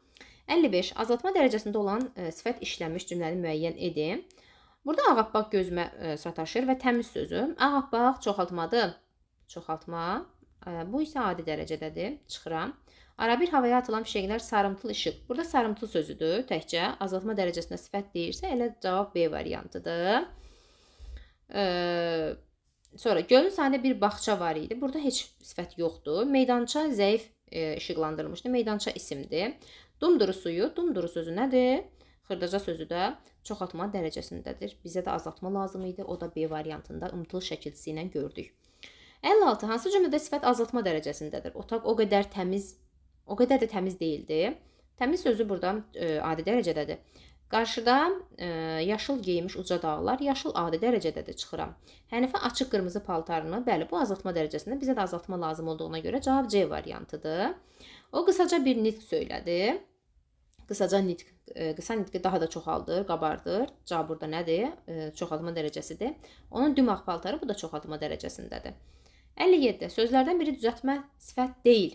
55. Azaltma dərəcəsində olan sifət işlənmiş cümləni müəyyən edin. Burada ağappaq gözümə sataşır və təmiz sözü. Ağappaq çoxaltmadır. Çoxaltma. Bu isə adi dərəcədədir. Çıxıram. Arabir havaya atılan fişənglər sarımtıl işıq. Burada sarımtıl sözüdür. Təkcə azaltma dərəcəsində sifət deyirsə, elə cavab B variantıdır. Sonra gölün sahilində bir bağça var idi. Burada heç sifət yoxdur. Meydança zəif işıqlandırılmışdı. Meydança isimdir. Dumduru suyu. Dumduru sözü nədir? Xırdaca sözü də çoxaltma dərəcəsindədir. Bizə də azaltma lazım idi. O da B variantında ımtıl şəkilçisi ilə gördük. 56. Hansı cümlədə sifət azaltma dərəcəsindədir? Otaq o qədər təmiz, o qədər də təmiz deyildi. Təmiz sözü burada adi dərəcədədir. Qarşıda yaşıl geymiş uca dağlar, yaşıl adi dərəcədədir. Çıxıram. Hənifə açıq qırmızı paltarını, bəli, bu azaltma dərəcəsində bizə də azaltma lazım olduğuna görə cavab C variantıdır. O qısaca bir nitq söylədi. Qısaca nitq, qısa nitqi daha da çoxaldır, qabardır. Cavab burada nədir? Çoxaltma dərəcəsidir. Onun dümağ paltarı, bu da çoxaltma dərəcəsindədir. 57. Sözlərdən biri düzəltmə sifət deyil.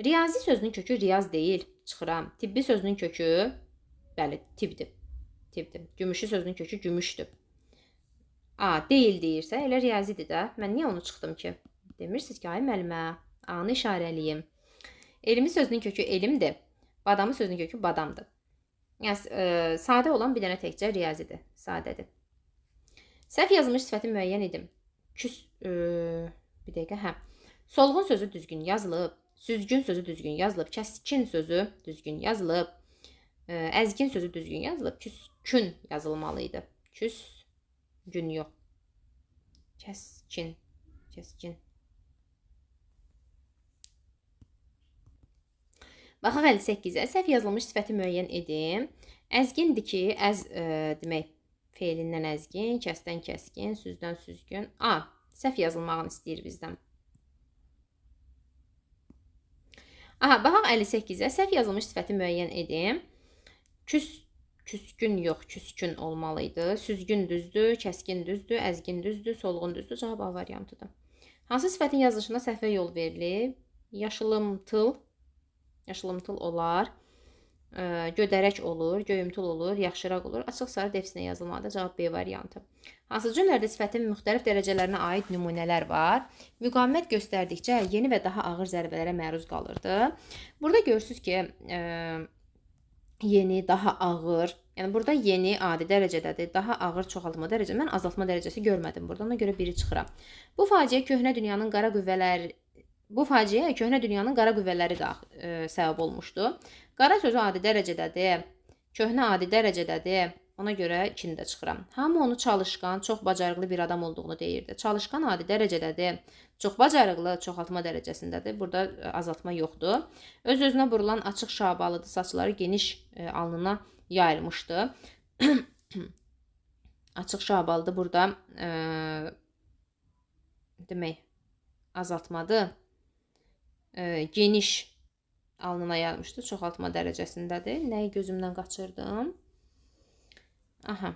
Riyazi sözünün kökü riyaz deyil. Çıxıram. Tibbi sözünün kökü, bəli, tibdir. Tibdir. Gümüşü sözünün kökü gümüşdür. A, deyil deyirsə, elə riyazidir də. Mən niyə onu çıxdım ki? Demirsiniz ki, ay müəllimə, A-nı işarəliyim. Elmi sözünün kökü elmdir. Badamı sözünün kökü badamdır. Yəni, sadə olan bir dənə təkcə riyazidir. Sadədir. Səhv yazılmış sifəti müəyyən edim. Bir dəqiqə, hə. Solğun sözü düzgün yazılıb. Süzgün sözü düzgün yazılıb. Kəskin sözü düzgün yazılıb. Əzgin sözü düzgün yazılıb. Küskün yazılmalı idi. Küsgün yox. Kəskin. Kəskin. Baxaq 58-ə. Səhv yazılmış sifəti müəyyən edim. Əzgindir ki, əz demək feilindən əzgin, kəsdən kəskin, süzdən süzgün. A, səhv yazılmağını istəyir bizdən. Aha, baxaq 58-ə. Səhv yazılmış sifəti müəyyən edim. Küskün yox, küskün olmalı idi. Süzgün düzdür, kəskin düzdür, əzgin düzdür, solğun düzdür. Cavab A variantıdır. Hansı sifətin yazılışında səhvə yol verilib? Yaşılımtıl. Yaşılımtıl olar, gödərək olur, göyümtül olur, yaxşıraq olur. Açıq sarı defsinə yazılmalıdır. Cavab B variantı. Hansı cümlələrdə sifətin müxtəlif dərəcələrinə aid nümunələr var? Müqavimət göstərdikcə yeni və daha ağır zərbələrə məruz qalırdı. Burada görürsünüz ki, yeni, daha ağır. Yəni burada yeni adi dərəcədədir, daha ağır çoxaltma dərəcə. Mən azaltma dərəcəsi görmədim burada. Ona görə biri çıxıram. Bu faciə köhnə dünyanın qara qüvvələri Bu faciəyə köhnə dünyanın qara qüvvələri də səbəb olmuşdu. Qara sözü adi dərəcədədir, köhnə adi dərəcədədir. Ona görə 2-ni də çıxıram. Hamı onu çalışqan, çox bacarıqlı bir adam olduğunu deyirdi. Çalışqan adi dərəcədədir, çox bacarıqlı, çoxaltma dərəcəsindədir. Burada azaltma yoxdur. Öz-özünə burulan açıq şabalıdı saçları geniş alnına yayılmışdı. Açıq şabalıdı burada demək azaltmadır. Geniş alnına yayılmışdı. Çoxaltma dərəcəsindədir. Nəyi gözümdən qaçırdım? Aha.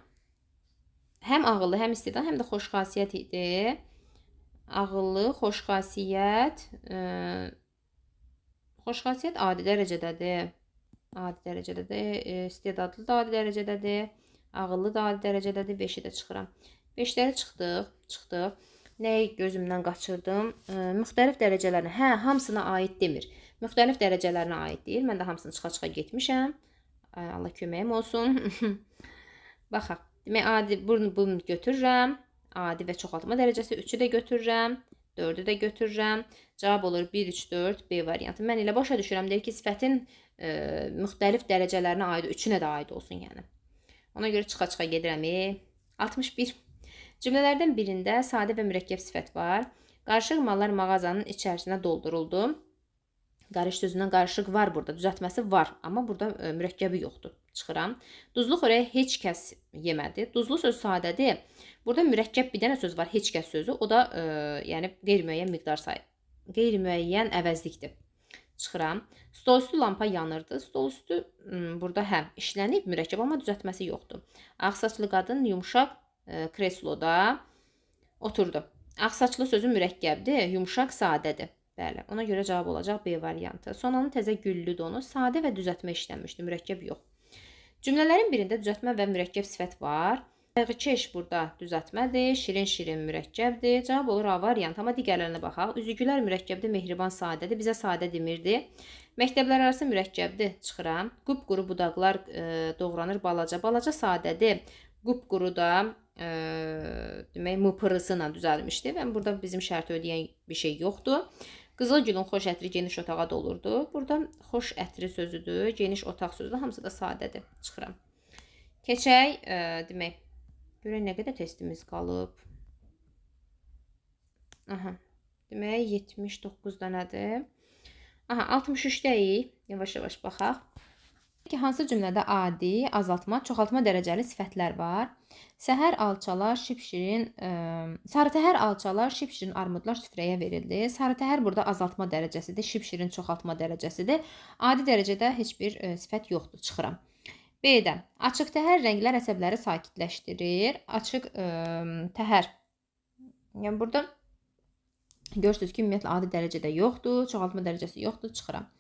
Həm ağıllı, həm istedad, həm də xoşxasiyyət idi. Ağıllı, xoşxasiyyət. Xoşxasiyyət adi dərəcədədir. Adi dərəcədədir. İstedadlı da adi dərəcədədir. Ağıllı da adi dərəcədədir. 5-i də çıxıram. 5-ləri çıxdıq. Çıxdıq. Nəyi gözümdən qaçırdım? Müxtəlif dərəcələrinə. Hə, hamısına aid demir. Müxtəlif dərəcələrinə aid deyil. Mən də hamısını çıxa-çıxa getmişəm. Allah köməyim olsun. Baxaq. Demək, adi, bunu götürürəm. Adi və çoxaltma dərəcəsi 3-ü də götürürəm. 4-ü də götürürəm. Cavab olur 1, 3, 4, B variantı. Mən elə başa düşürəm. Deyir ki, sifətin müxtəlif dərəcələrinə aid, 3-ünə də aid olsun yəni. Ona görə çıxa-çıxa gedirəm. 61. Cümlələrdən birində sadə və mürəkkəb sifət var. Qarışıq mallar mağazanın içərisinə dolduruldu. Qarış sözündən qarışıq var burada, düzəltməsi var, amma burada mürəkkəbi yoxdur. Çıxıram. Duzlu xörəyi heç kəs yemədi. Duzlu söz sadədir. Burada mürəkkəb bir dənə söz var, heç kəs sözü. O da yəni qeyri-müəyyən miqdar sayı, qeyri-müəyyən əvəzlikdir. Çıxıram. Stolüstü lampa yanırdı. Stolüstü burada hə işlənib mürəkkəb, amma düzəltməsi yoxdur. Ağsaçlı qadın yumşaq kresloda oturdu. Ağsaçlı sözü mürəkkəbdir, yumşaq sadədir. Bəli, ona görə cavab olacaq B variantı. Sonanın təzə güllü donu sadə və düzəltmə işlənmişdi, mürəkkəb yox. Cümlələrin birində düzəltmə və mürəkkəb sifət var. Qayğıkeş burada düzəltmədir, şirin-şirin mürəkkəbdir. Cavab olur A variantı, amma digərlərinə baxaq. Üzügülər mürəkkəbdir, mehriban sadədir, bizə sadə demirdi. Məktəblər arası mürəkkəbdir, çıxıram. Qupquru budaqlar doğranır balaca, balaca sadədir. Qupquru da demək mpr-sı ilə düzəlmişdi və burada bizim şərti ödəyən bir şey yoxdur. Qızıl gülün xoş ətri geniş otağa dolurdu. Burada xoş ətri sözüdür, geniş otaq sözüdür. Hamısı da sadədir. Çıxıram. Keçək, demək, görək nə qədər testimiz qalıb. Aha, demək, 79 dənədir. Aha, 63-dəyik. Yavaş-yavaş baxaq. Ki, hansı cümlədə adi, azaltma, çoxaltma dərəcəli sifətlər var? Səhər alçalar, şipşirin, sarı təhər alçalar, şipşirin armudlar süfrəyə verildi. Sarı təhər burada azaltma dərəcəsidir, şipşirin çoxaltma dərəcəsidir. Adi dərəcədə heç bir sifət yoxdur, çıxıram. B-də açıq təhər rənglər əsəbləri sakitləşdirir. Açıq təhər. Yəni burada görürsünüz ki, ümumiyyətlə adi dərəcədə yoxdur, çoxaltma dərəcəsi yoxdur, çıxıram.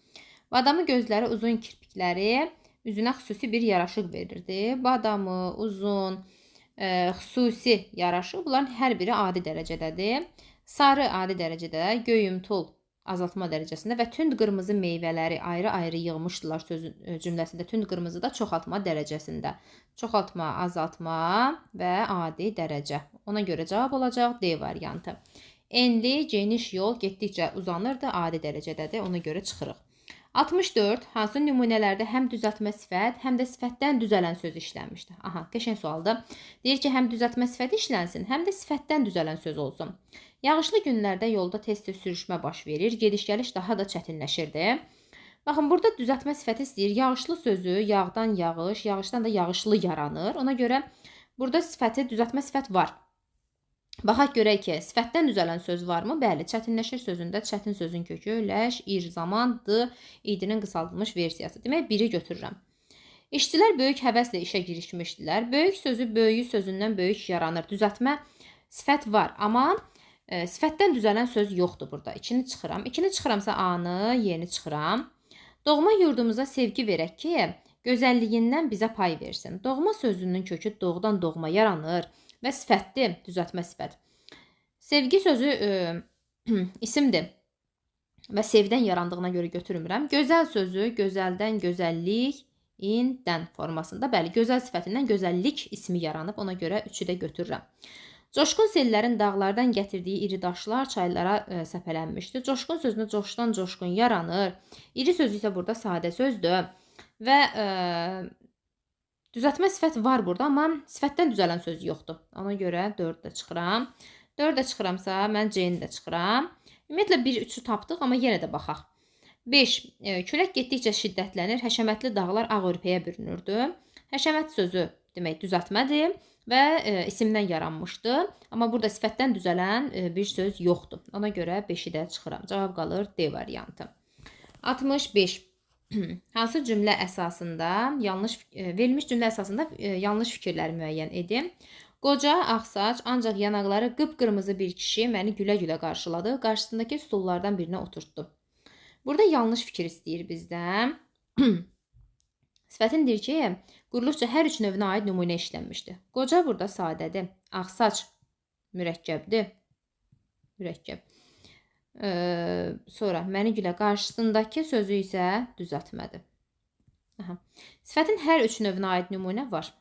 Badamı gözləri, uzun kirpikləri üzünə xüsusi bir yaraşıq verirdi. Badamı, uzun, xüsusi yaraşıq, bunların hər biri adi dərəcədədir. Sarı adi dərəcədə, göyümtul azaltma dərəcəsində və tünd qırmızı meyvələri ayrı-ayrı yığmışdılar sözün cümləsində. Tünd qırmızı da çoxaltma dərəcəsində. Çoxaltma, azaltma və adi dərəcə. Ona görə cavab olacaq D variantı. Enli, geniş yol getdikcə uzanırdı, adi dərəcədədir. Ona görə çıxırıq. 64. Hansı nümunələrdə həm düzəltmə sifət, həm də sifətdən düzələn söz işlənmişdir? Aha, qəşəng sualdır. Deyir ki, həm düzəltmə sifəti işlənsin, həm də sifətdən düzələn söz olsun. Yağışlı günlərdə yolda tez-tez sürüşmə baş verir, gediş-gəliş daha da çətinləşirdi. Baxın, burada düzəltmə sifəti istəyir. Yağışlı sözü yağdan yağış, yağışdan da yağışlı yaranır. Ona görə burada sifəti, düzəltmə sifət var. Baxaq görək ki, sifətdən düzələn söz varmı? Bəli, çətinləşir sözündə çətin sözün kökü, ləş, ir, zaman, d, idinin qısaldılmış versiyası. Demək, biri götürürəm. İşçilər böyük həvəslə işə girişmişdilər. Böyük sözü böyüyü sözündən böyük yaranır. Düzəltmə sifət var, amma sifətdən düzələn söz yoxdur burada. İkini çıxıram. İkini çıxıramsa A-nı, Y-ni çıxıram. Doğma yurdumuza sevgi verək ki, gözəlliyindən bizə pay versin. Doğma sözünün kökü doğdan doğma yaranır və sifətdir, düzəltmə sifət. Sevgi sözü isimdir və sevdən yarandığına görə götürmürəm. Gözəl sözü gözəldən gözəllik, indən formasında. Bəli, gözəl sifətindən gözəllik ismi yaranıb, ona görə üçü də götürürəm. Coşqun sellərin dağlardan gətirdiyi iri daşlar çaylara səpələnmişdi. Coşqun sözünü coşdan coşqun yaranır. İri sözü isə burada sadə sözdür və düzəltmə sifət var burada, amma sifətdən düzələn söz yoxdur. Ona görə 4 də çıxıram. 4 də çıxıramsa, mən C-ni də çıxıram. Ümumiyyətlə, 1-3-ü tapdıq, amma yenə də baxaq. 5. Külək getdikcə şiddətlənir, həşəmətli dağlar ağ örpəyə bürünürdü. Həşəmət sözü demək düzəltmədir və isimdən yaranmışdı. Amma burada sifətdən düzələn bir söz yoxdur. Ona görə 5-i də çıxıram. Cavab qalır D variantı. 65. Hansı cümlə əsasında yanlış verilmiş cümlə əsasında yanlış fikirləri müəyyən edin. Qoca, ağsaç, ancaq yanaqları qıpqırmızı bir kişi məni gülə-gülə qarşıladı. Qarşısındakı stullardan birinə oturtdu. Burada yanlış fikir istəyir bizdən. Sifətin deyir ki, quruluşca hər üç növünə aid nümunə işlənmişdi. Qoca burada sadədir. Ağsaç mürəkkəbdir. Mürəkkəb. Sonra məni gülə qarşısındakı sözü isə düzəltmədir. Aha. Sifətin hər üç növünə aid nümunə var.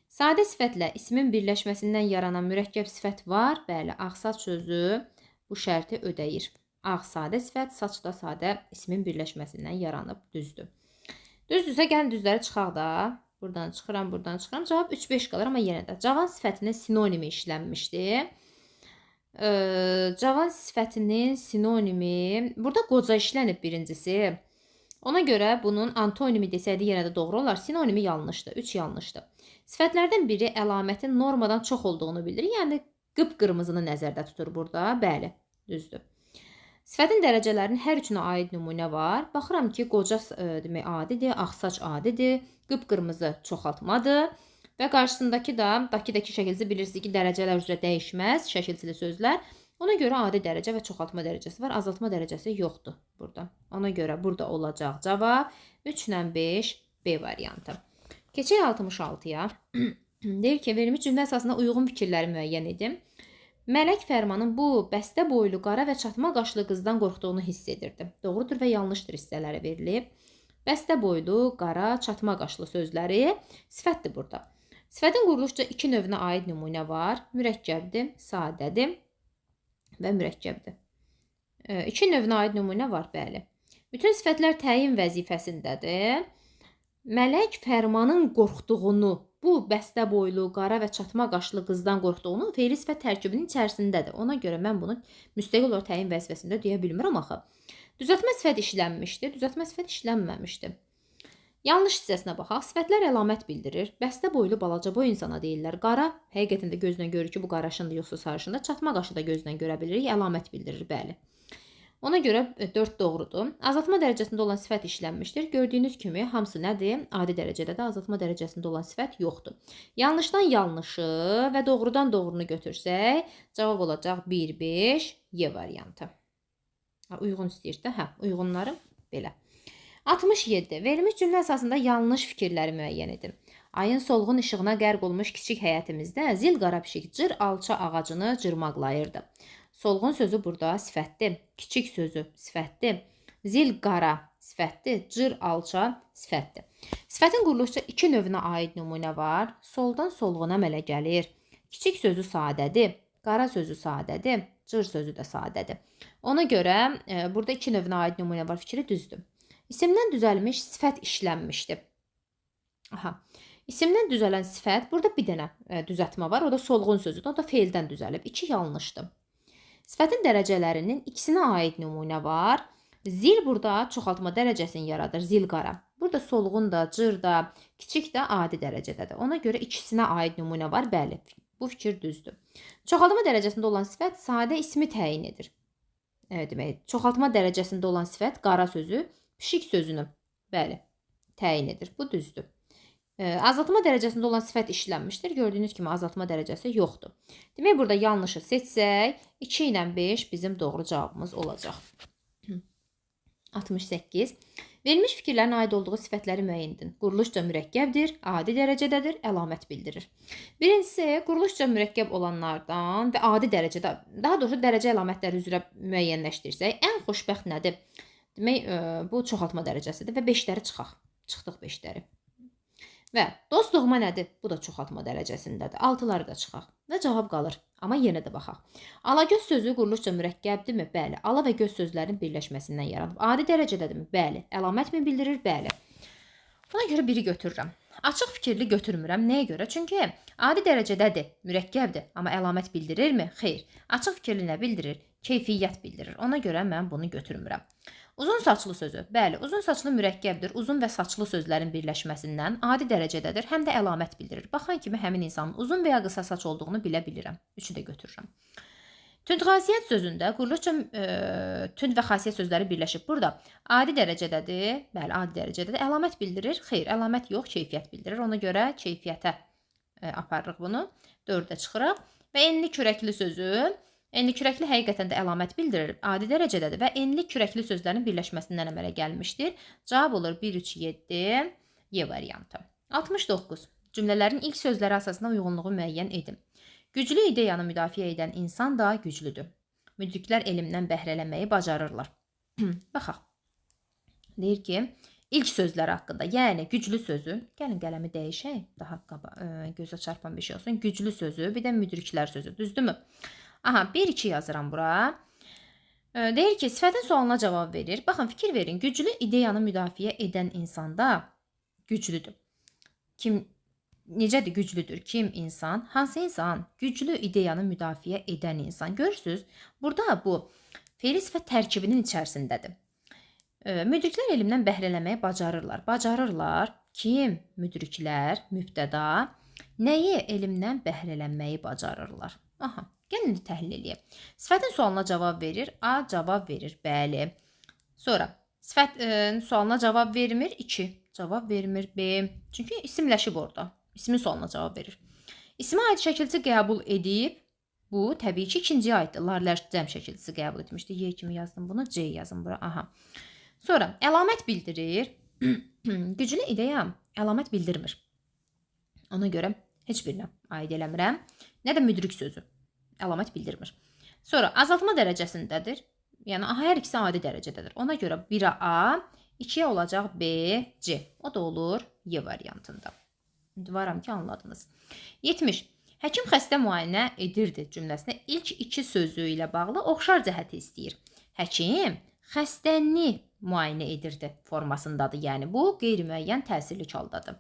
Sadə sifətlə ismin birləşməsindən yaranan mürəkkəb sifət var. Bəli, ağsaç sözü bu şərti ödəyir. Ağ sadə sifət, saç da sadə ismin birləşməsindən yaranıb, düzdür. Düzdürsə, gəlin düzləri çıxaq da. Buradan çıxıram, buradan çıxıram. Cavab 3-5 qalır, amma yenə də cavan sifətinin sinonimi işlənmişdi. Cavan sifətinin sinonimi, burada qoca işlənib birincisi. Ona görə bunun antonimi desəydi yenə də doğru olar. Sinonimi yanlışdır, 3 yanlışdır. Sifətlərdən biri əlamətin normadan çox olduğunu bildirir. Yəni qıpqırmızını nəzərdə tutur burada. Bəli, düzdür. Sifətin dərəcələrinin hər üçünə aid nümunə var. Baxıram ki, qoca demək adidir, ağsaç adidir, qıpqırmızı çoxaltmadır. Və qarşısındakı da, dakidəki şəkilçi bilirsiniz ki, dərəcələr üzrə dəyişməz, şəkilçili sözlər. Ona görə adi dərəcə və çoxaltma dərəcəsi var, azaltma dərəcəsi yoxdur burada. Ona görə burada olacaq cavab 3 ilə 5 B variantı. Keçək 66-ya. Deyir ki, verilmiş cümlə əsasında uyğun fikirləri müəyyən edin. Mələk Fərmanın bu bəstə boylu, qara və çatma qaşlı qızdan qorxduğunu hiss edirdi. Doğrudur və yanlışdır hissələri verilib. Bəstə boylu, qara, çatma qaşlı sözləri sifətdir burada. Sifətin quruluşca iki növünə aid nümunə var. Mürəkkəbdir, sadədir və mürəkkəbdir. İki növünə aid nümunə var, bəli. Bütün sifətlər təyin vəzifəsindədir. Mələk Fərmanın qorxduğunu, bu bəstə boylu, qara və çatma qaşlı qızdan qorxduğunu feili sifət tərkibinin içərisindədir. Ona görə mən bunu müstəqil olaraq təyin vəzifəsində deyə bilmirəm axı. Düzəltmə sifət işlənmişdi, düzəltmə sifət işlənməmişdi. Yanlış hissəsinə baxaq. Sifətlər əlamət bildirir. Bəstə boylu balaca boy insana deyirlər. Qara, həqiqətən də gözlə görür ki, bu qaraşındır yoxsa sarışındır. Çatma qaşı da gözlə görə bilirik. Əlamət bildirir, bəli. Ona görə 4 doğrudur. Azaltma dərəcəsində olan sifət işlənmişdir. Gördüyünüz kimi hamısı nədir? Adi dərəcədə də azaltma dərəcəsində olan sifət yoxdur. Yanlışdan yanlışı və doğrudan doğrunu götürsək, cavab olacaq 1, 5, Y variantı. Uyğun istəyir də, hə, uyğunlarım belə. 67. Verilmiş cümlə əsasında yanlış fikirləri müəyyən edin. Ayın solğun işığına qərq olmuş kiçik həyətimizdə zil qara pişik cır alça ağacını cırmaqlayırdı. Solğun sözü burada sifətdir. Kiçik sözü sifətdir. Zil qara sifətdir. Cır alça sifətdir. Sifətin quruluşca iki növünə aid nümunə var. Soldan solğuna əmələ gəlir. Kiçik sözü sadədir. Qara sözü sadədir. Cır sözü də sadədir. Ona görə burada iki növünə aid nümunə var. Fikri düzdür. İsimdən düzəlmiş sifət işlənmişdir. Aha. İsimdən düzələn sifət, burada bir dənə düzəltmə var. O da solğun sözüdür. O da feildən düzəlib. 2 yanlışdır. Sifətin dərəcələrinin ikisinə aid nümunə var. Zil burada çoxaltma dərəcəsini yaradır. Zil qara. Burada solğun da, cır da, kiçik də adi dərəcədədir. Ona görə ikisinə aid nümunə var. Bəli, bu fikir düzdür. Çoxaltma dərəcəsində olan sifət sadə ismi təyin edir. Evet, demək, çoxaltma dərəcəsində olan sifət qara sözü, pişik sözünü, bəli, təyin edir. Bu düzdür. Azaltma dərəcəsində olan sifət işlənmişdir. Gördüyünüz kimi azaltma dərəcəsi yoxdur. Demək, burada yanlışı seçsək, 2 ilə 5 bizim doğru cavabımız olacaq. 68. Verilmiş fikirlərin aid olduğu sifətləri müəyyən edin. Quruluşca mürəkkəbdir, adi dərəcədədir, əlamət bildirir. Birincisi, quruluşca mürəkkəb olanlardan və adi dərəcədə, daha doğrusu dərəcə əlamətləri üzrə müəyyənləşdirsək, ən xoşbəxt nədir? Demək, bu çoxaltma dərəcəsidir və 5-ləri çıxaq. Çıxdıq 5-ləri. Və dost doğma nədir? Bu da çoxaltma dərəcəsindədir. 6-ları da çıxaq və cavab qalır. Amma yenə də baxaq. Alagöz sözü quruluşca mürəkkəbdirmi? Bəli. Ala və göz sözlərinin birləşməsindən yaranıb. Adi dərəcədədirmi? Bəli. Əlamət mi bildirir? Bəli. Buna görə biri götürürəm. Açıq fikirli götürmürəm. Nəyə görə? Çünki adi dərəcədədir, mürəkkəbdir. Amma əlamət bildirirmi? Xeyr. Açıq fikirli nə bildirir? Keyfiyyət bildirir. Ona görə mən bunu götürmürəm. Uzun saçlı sözü. Bəli, uzun saçlı mürəkkəbdir. Uzun və saçlı sözlərin birləşməsindən adi dərəcədədir, həm də əlamət bildirir. Baxan kimi həmin insanın uzun və ya qısa saç olduğunu bilə bilirəm. Üçü də götürürəm. Tünd xasiyyət sözündə quruluşca tünd və xasiyyət sözləri birləşib. Burada adi dərəcədədir. Bəli, adi dərəcədədir. Əlamət bildirir. Xeyr, əlamət yox, keyfiyyət bildirir. Ona görə keyfiyyətə aparırıq bunu. 4-ə çıxırıq. Və enli kürəkli sözü. Enli kürəkli həqiqətən də əlamət bildirir, adi dərəcədədir və enli kürəkli sözlərin birləşməsindən əmələ gəlmişdir. Cavab olur 1, 3, 7, Y variantı. 69. Cümlələrin ilk sözləri əsasında uyğunluğu müəyyən edin. Güclü ideyanı müdafiə edən insan da güclüdür. Müdriklər elmdən bəhrələnməyi bacarırlar. Baxaq. Deyir ki, ilk sözlər haqqında, yəni güclü sözü, gəlin qələmi dəyişək, daha gözə çarpan bir şey olsun. Güclü sözü, bir də müdriklər sözü, düzdürmü? Aha, 1, 2 yazıram bura. Deyir ki, sifətin sualına cavab verir. Baxın, fikir verin, güclü ideyanı müdafiə edən insanda güclüdür. Kim, necədir güclüdür? Kim insan? Hansı insan? Güclü ideyanı müdafiə edən insan. Görürsünüz, burada bu fe'li sifət tərkibinin içərisindədir. Müdriklər elmdən bəhrələnməyi bacarırlar. Bacarırlar. Kim? Müdriklər, mübtəda. Nəyi elmdən bəhrələnməyi bacarırlar? Aha, gəlin indi təhlil eləyək. Sifətin sualına cavab verir. A cavab verir. Bəli. Sonra sifətin sualına cavab vermir. 2. Cavab vermir. B. Çünki isimləşib orada. İsmin sualına cavab verir. İsmə aid şəkilçi qəbul edib. Bu təbii ki, ikinciyə aiddir. Larlər cəm şəkilçisi qəbul etmişdi. Y kimi yazdım bunu. C yazım bura. Aha. Sonra əlamət bildirir. Güclü ideya əlamət bildirmir. Ona görə heç birinə aid eləmirəm. Nə də müdrik sözü əlamət bildirmir. Sonra azaltma dərəcəsindədir. Yəni hər ikisi adi dərəcədədir. Ona görə 1-ə A, 2-yə olacaq B, C. O da olur Y variantında. Ümidvaram ki, anladınız. 70. Həkim xəstə müayinə edirdi cümləsinə ilk iki sözü ilə bağlı oxşar cəhəti istəyir. Həkim xəstəni müayinə edirdi formasındadır. Yəni bu qeyri-müəyyən təsirli haldadır.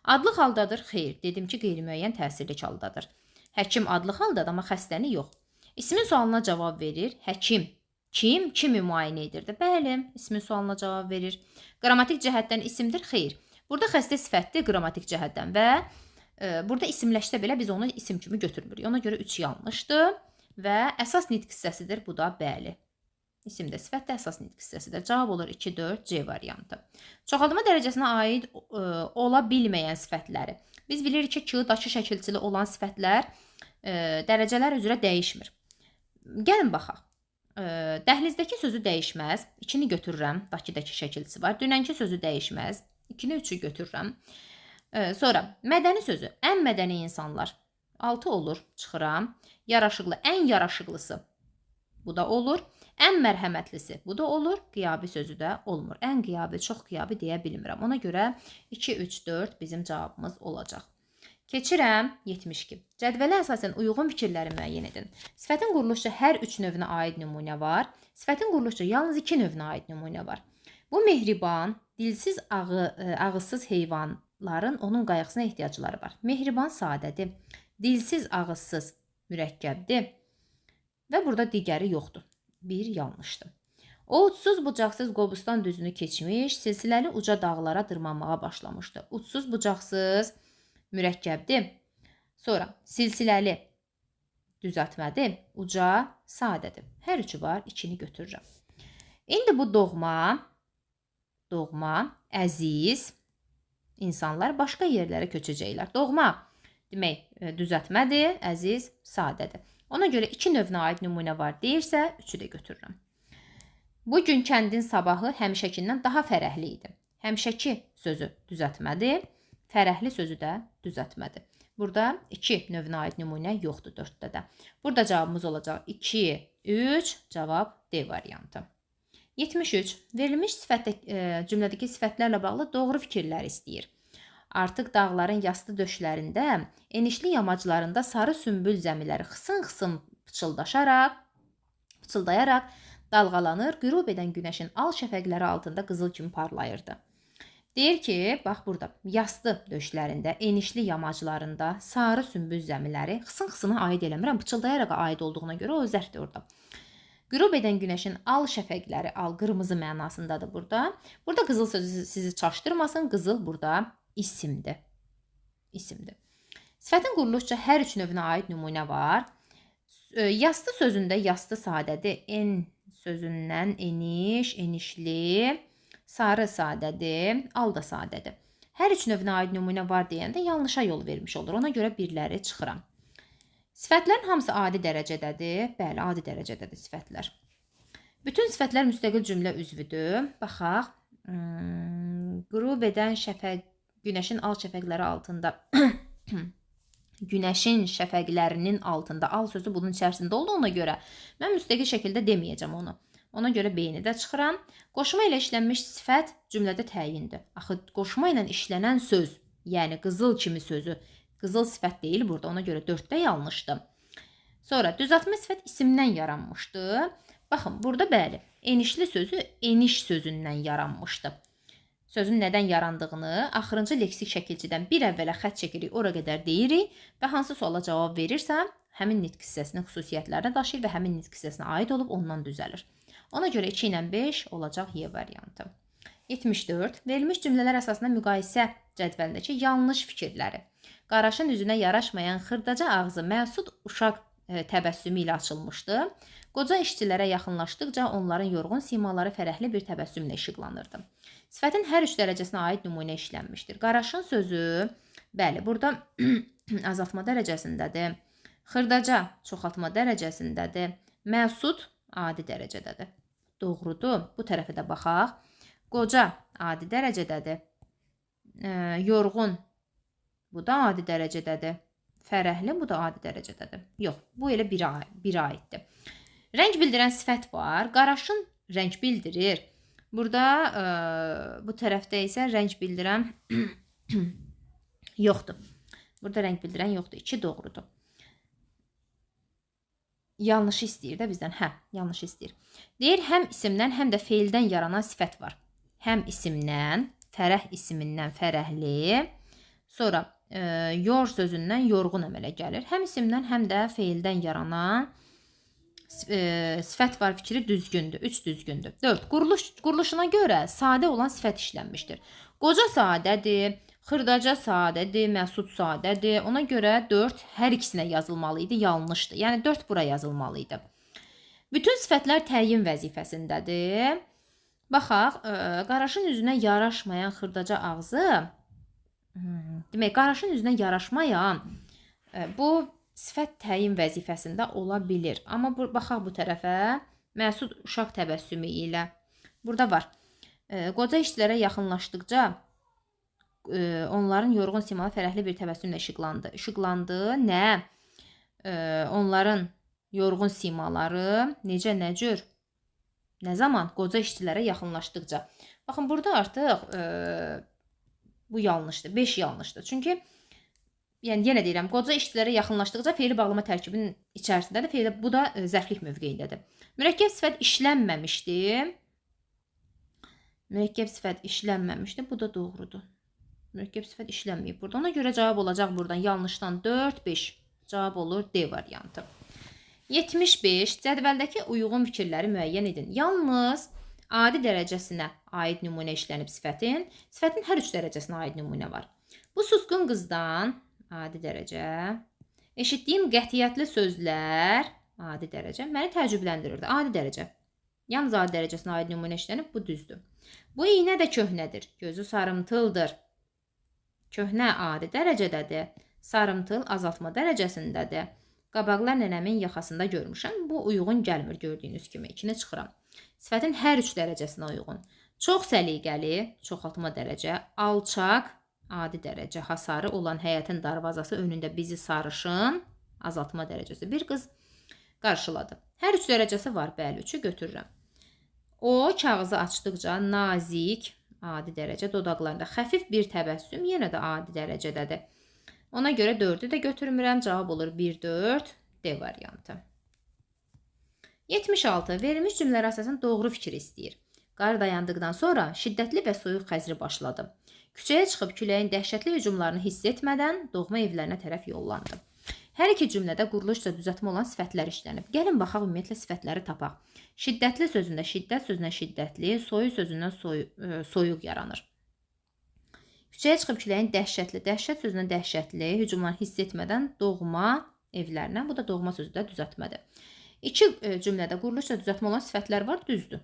Adlı haldadır? Xeyr. Dedim ki, qeyri-müəyyən təsirli haldadır. Həkim adlı haldadır, amma xəstəni yox. İsmin sualına cavab verir. Həkim kim, kimi müayinə edirdi? Bəli, ismin sualına cavab verir. Qrammatik cəhətdən isimdir? Xeyr. Burada xəstə sifətdir qrammatik cəhətdən və burada isimləşsə belə biz onu isim kimi götürmürük. Ona görə 3 yanlışdır və əsas nitq hissəsidir. Bu da bəli. İsim də sifət də əsas nitq hissəsidir. Cavab olur 2, 4, C variantı. Çoxaltma dərəcəsinə aid ola bilməyən sifətləri. Biz bilirik ki, Q, dakı şəkilçili olan sifətlər dərəcələr üzrə dəyişmir. Gəlin baxaq. Dəhlizdəki sözü dəyişməz. 2-ni götürürəm. Dakidəki şəkilçisi var. Dünənki sözü dəyişməz. 2-ni 3-ü götürürəm. Sonra mədəni sözü. Ən mədəni insanlar. 6 olur. Çıxıram. Yaraşıqlı. Ən yaraşıqlısı. Bu da olur. Ən mərhəmətlisi. Bu da olur. Qiyabi sözü də olmur. Ən qiyabi, çox qiyabi deyə bilmirəm. Ona görə 2, 3, 4 bizim cavabımız olacaq. Keçirəm 72. Cədvələ əsasən uyğun fikirləri müəyyən edin. Sifətin quruluşu hər 3 növünə aid nümunə var. Sifətin quruluşu yalnız 2 növünə aid nümunə var. Bu mehriban, dilsiz, ağızsız heyvanların onun qayğısına ehtiyacları var. Mehriban sadədir. Dilsiz, ağızsız mürəkkəbdir. Və burada digəri yoxdur. Bir yanlışdır. O uçsuz bucaqsız Qobustan düzünü keçmiş, silsiləli uca dağlara dırmanmağa başlamışdı. Uçsuz bucaqsız mürəkkəbdir. Sonra silsiləli düzəltmədir, uca sadədir. Hər üçü var, 2-ni götürürəm. İndi bu doğma, əziz insanlar başqa yerlərə köçəcəklər. Doğma demək düzəltmədir, əziz sadədir. Ona görə 2 növünə aid nümunə var deyirsə, 3-ü də götürürəm. Bugün kəndin sabahı həmişəkindən daha fərəhli idi. Həmişəki sözü düzəltmədir, fərəhli sözü də düzəltmədir. Burada 2 növünə aid nümunə yoxdur 4-də də. Burada cavabımız olacaq 2, 3, cavab D variantı. 73. Verilmiş cümlədəki sifətlərlə bağlı doğru fikirlər istəyir. Artıq dağların yastı döşlərində, enişli yamaclarında sarı sümbül zəmiləri xısın-xısın pıçıldayaraq dalğalanır, qürub edən günəşin al şəfəqləri altında qızıl kimi parlayırdı. Deyir ki, bax burada yastı döşlərində, enişli yamaclarında sarı sümbül zəmiləri xısın-xısına aid eləmirəm, pıçıldayaraq aid olduğuna görə o zərfdir orada. Qürub edən günəşin al şəfəqləri, al qırmızı mənasındadır burada. Burada qızıl sözü sizi çaşdırmasın, qızıl burada isimdir. İsimdir. Sifətin quruluşca hər üç növünə aid nümunə var. Yastı sözündə yastı sadədir. En sözündən eniş, enişli, sarı sadədir, al da sadədir. Hər üç növünə aid nümunə var deyəndə yanlışa yol vermiş olur. Ona görə birləri çıxıram. Sifətlərin hamısı adi dərəcədədir. Bəli, adi dərəcədədir sifətlər. Bütün sifətlər müstəqil cümlə üzvüdür. Baxaq. Qürub edən şəfəq, günəşin al şəfəqləri altında Günəşin şəfəqlərinin altında al sözü bunun içərisində olduğuna görə mən müstəqil şəkildə deməyəcəm onu. Ona görə B-ni də çıxıram. Qoşma ilə işlənmiş sifət cümlədə təyindir. Axı qoşma ilə işlənən söz, yəni qızıl kimi sözü, qızıl sifət deyil burada. Ona görə 4-də yanlışdır. Sonra düzəltmə sifət isimdən yaranmışdı. Baxın, burada bəli, enişli sözü eniş sözündən yaranmışdı. Sözün nədən yarandığını axırıncı leksik şəkilçidən bir əvvələ xətt çəkirik, ora qədər deyirik və hansı suala cavab verirsə, həmin nitq hissəsinin xüsusiyyətlərini daşıyır və həmin nitq hissəsinə aid olub ondan düzəlir. Ona görə 2 ilə 5 olacaq Y variantı. 74. Verilmiş cümlələr əsasında müqayisə cədvəlindəki yanlış fikirləri. Qaraşın üzünə yaraşmayan xırdaca ağzı məsud uşaq təbəssümü ilə açılmışdı. Qoca işçilərə yaxınlaşdıqca onların yorğun simaları fərəhli bir təbəssümlə işıqlanırdı. Sifətin hər üç dərəcəsinə aid nümunə işlənmişdir. Qaraşın sözü, bəli, burada azaltma dərəcəsindədir. Xırdaca çoxaltma dərəcəsindədir. Məsud adi dərəcədədir. Doğrudur. Bu tərəfə də baxaq. Qoca adi dərəcədədir. Yorğun, bu da adi dərəcədədir. Fərəhli, bu da adi dərəcədədir. Yox, bu elə birə aiddir. Rəng bildirən sifət var. Qaraşın rəng bildirir. Burada bu tərəfdə isə rəng bildirən yoxdur. Burada rəng bildirən yoxdur. 2 doğrudur. Yanlışı istəyir də bizdən. Hə, yanlışı istəyir. Deyir, həm isimdən, həm də feildən yaranan sifət var. Həm isimdən, fərəh ismindən fərəhli, sonra yor sözündən yorğun əmələ gəlir. Həm isimdən, həm də feildən yaranan sifət var fikri düzgündür. 3 düzgündür. 4. Quruluşuna görə sadə olan sifət işlənmişdir. Qoca sadədir, xırdaca sadədir, məsud sadədir. Ona görə 4 hər ikisinə yazılmalı idi, yanlışdır. Yəni 4 bura yazılmalı idi. Bütün sifətlər təyin vəzifəsindədir. Baxaq, qaraşın üzünə yaraşmayan xırdaca ağzı, demək, qaraşın üzünə yaraşmayan bu sifət təyin vəzifəsində ola bilir. Amma baxaq bu tərəfə, məsud uşaq təbəssümü ilə. Burada var. Qoca işçilərə yaxınlaşdıqca onların yorğun simaları fərəhli bir təbəssümlə işıqlandı. İşıqlandı nə? Onların yorğun simaları necə, nə cür? Nə zaman? Qoca işçilərə yaxınlaşdıqca. Baxın, burada artıq bu yanlışdır. 5 yanlışdır. Çünki yəni yenə deyirəm, qoca işçilərə yaxınlaşdıqca feili bağlama tərkibinin içərisindədir. Feili, bu da zərflik mövqeyindədir. Mürəkkəb sifət işlənməmişdi. Mürəkkəb sifət işlənməmişdi. Bu da doğrudur. Mürəkkəb sifət işlənməyib burada. Ona görə cavab olacaq buradan. Yanlışdan 4, 5. Cavab olur D variantı. 75. Cədvəldəki uyğun fikirləri müəyyən edin. Yalnız adi dərəcəsinə aid nümunə işlənib sifətin. Sifətin hər üç dərəcəsinə aid nümunə var. Bu susqun qızdan adi dərəcə, eşitdiyim qətiyyətli sözlər adi dərəcə məni təəccübləndirirdi. Adi dərəcə. Yalnız adi dərəcəsinə aid nümunə işlənib, bu düzdür. Bu iynə də köhnədir. Gözü sarımtıldır. Köhnə adi dərəcədədir. Sarımtıl azaltma dərəcəsindədir. Qabaqlar nənəmin yaxasında görmüşəm. Bu uyğun gəlmir gördüyünüz kimi. 2-ni çıxıram. Sifətin hər üç dərəcəsinə uyğun. Çox səliqəli, çoxaltma dərəcə, alçaq, adi dərəcə hasarı olan həyətin darvazası önündə bizi sarışın, azaltma dərəcəsi bir qız qarşıladı. Hər üç dərəcəsi var, bəli, 3-ü götürürəm. O, kağızı açdıqca nazik, adi dərəcə, dodaqlarında xəfif bir təbəssüm yenə də adi dərəcədədir. Ona görə 4-ü də götürmürəm. Cavab olur 1, 4, D variantı. 76. Verilmiş cümlələr əsasən doğru fikir istəyir. Qar dayandıqdan sonra şiddətli və soyuq xəzri başladı. Küçəyə çıxıb küləyin dəhşətli hücumlarını hiss etmədən doğma evlərinə tərəf yollandı. Hər iki cümlədə quruluşca düzəltmə olan sifətlər işlənib. Gəlin baxaq, ümumiyyətlə sifətləri tapaq. Şiddətli sözündə şiddət sözündən şiddətli, soyuq sözündən soyuq yaranır. Küçəyə çıxıb küləyin dəhşətli, dəhşət sözündən dəhşətli, hücumlarını hiss etmədən doğma evlərinə. Bu da doğma sözü də düzəltmədir. İki cümlədə quruluşca düzəltmə olan sifətlər var, düzdür.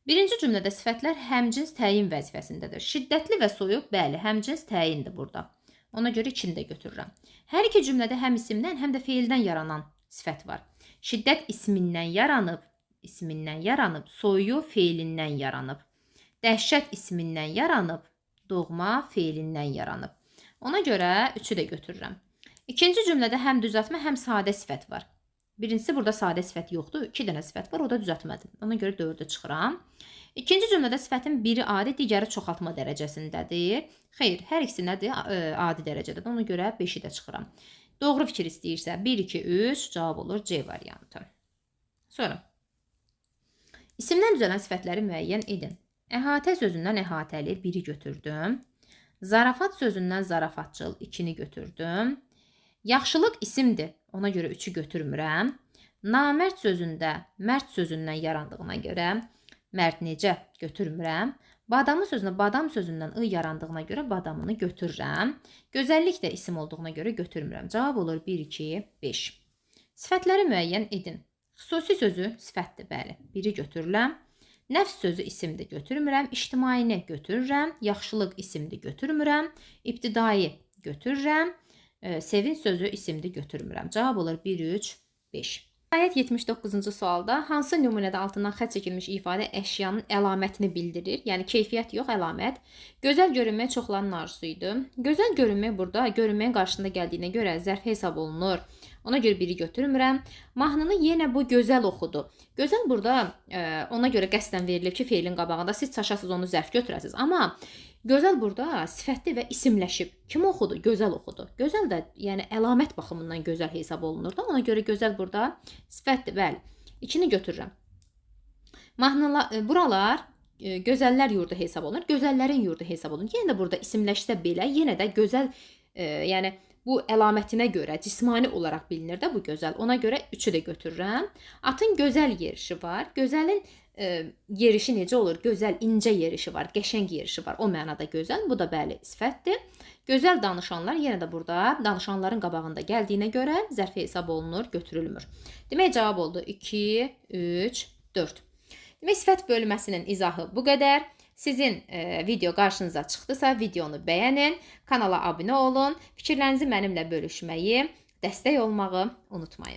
Birinci cümlədə sifətlər həmcins təyin vəzifəsindədir. Şiddətli və soyuq, bəli, həmcins təyindir burada. Ona görə ikini də götürürəm. Hər iki cümlədə həm isimdən, həm də feildən yaranan sifət var. Şiddət ismindən yaranıb, soyuq feilindən yaranıb. Dəhşət ismindən yaranıb, doğma feilindən yaranıb. Ona görə 3-ü də götürürəm. İkinci cümlədə həm düzəltmə, həm sadə sifət var. Birincisi burada sadə sifət yoxdur. 2 dənə sifət var, o da düzəltmədir. Ona görə 4-ü çıxıram. İkinci cümlədə sifətin biri adi, digəri çoxaltma dərəcəsindədir. Xeyr, hər ikisi nədir? Adi dərəcədədir. Ona görə 5-i də çıxıram. Doğru fikir istəyirsə 1, 2, 3 cavab olur C variantı. Sonra isimdən düzələn sifətləri müəyyən edin. Əhatə sözündən əhatəli 1-i götürdüm. Zarafat sözündən zarafatçıl 2-ni götürdüm. Yaxşılıq isimdir, ona görə 3-ü götürmürəm. Namərd sözündə mərd sözündən yarandığına görə mərd necə götürmürəm. Badamı sözünə badam sözündən ı yarandığına görə badamını götürürəm. Gözəllik də isim olduğuna görə götürmürəm. Cavab olur 1, 2, 5. Sifətləri müəyyən edin. Xüsusi sözü sifətdir, bəli. 1-i götürürəm. Nəfs sözü isimdir, götürmürəm. İctimaini götürürəm. Yaxşılıq isimdir, götürmürəm. İbtidai götürürəm. Sevinç sözü isimdir, götürmürəm. Cavab olur 1, 3, 5. Nəhayət 79-cu sualda hansı nümunədə altından xətt çəkilmiş ifadə əşyanın əlamətini bildirir? Yəni keyfiyyət yox, əlamət. Gözəl görünmək çoxlarının arzusu idi. Gözəl görünmək burada görünməyin qarşısında gəldiyinə görə zərf hesab olunur. Ona görə 1-i götürmürəm. Mahnını yenə bu gözəl oxudu. Gözəl burada ona görə qəsdən verilib ki, feilin qabağında siz çaşasız onu zərf götürəsiniz. Amma gözəl burada sifətli və isimləşib. Kim oxudu? Gözəl oxudu. Gözəl də yəni əlamət baxımından gözəl hesab olunur da. Ona görə gözəl burada sifətdir. Bəli. 2-ni götürürəm. Mahnılar, buralar gözəllər yurdu hesab olunur. Gözəllərin yurdu hesab olunur. Yenə də burada isimləşsə belə, yenə də gözəl, yəni bu əlamətinə görə cismani olaraq bilinir də bu gözəl. Ona görə 3-ü də götürürəm. Atın gözəl yerişi var. Gözəlin yerişi necə olur? Gözəl, incə yerişi var, qəşəng yerişi var. O mənada gözəl. Bu da bəli sifətdir. Gözəl danışanlar yenə də burada danışanların qabağında gəldiyinə görə zərf hesab olunur, götürülmür. Demək cavab oldu 2, 3, 4. Demək sifət bölməsinin izahı bu qədər. Sizin video qarşınıza çıxdısa videonu bəyənin, kanala abunə olun, fikirlərinizi mənimlə bölüşməyi, dəstək olmağı unutmayın.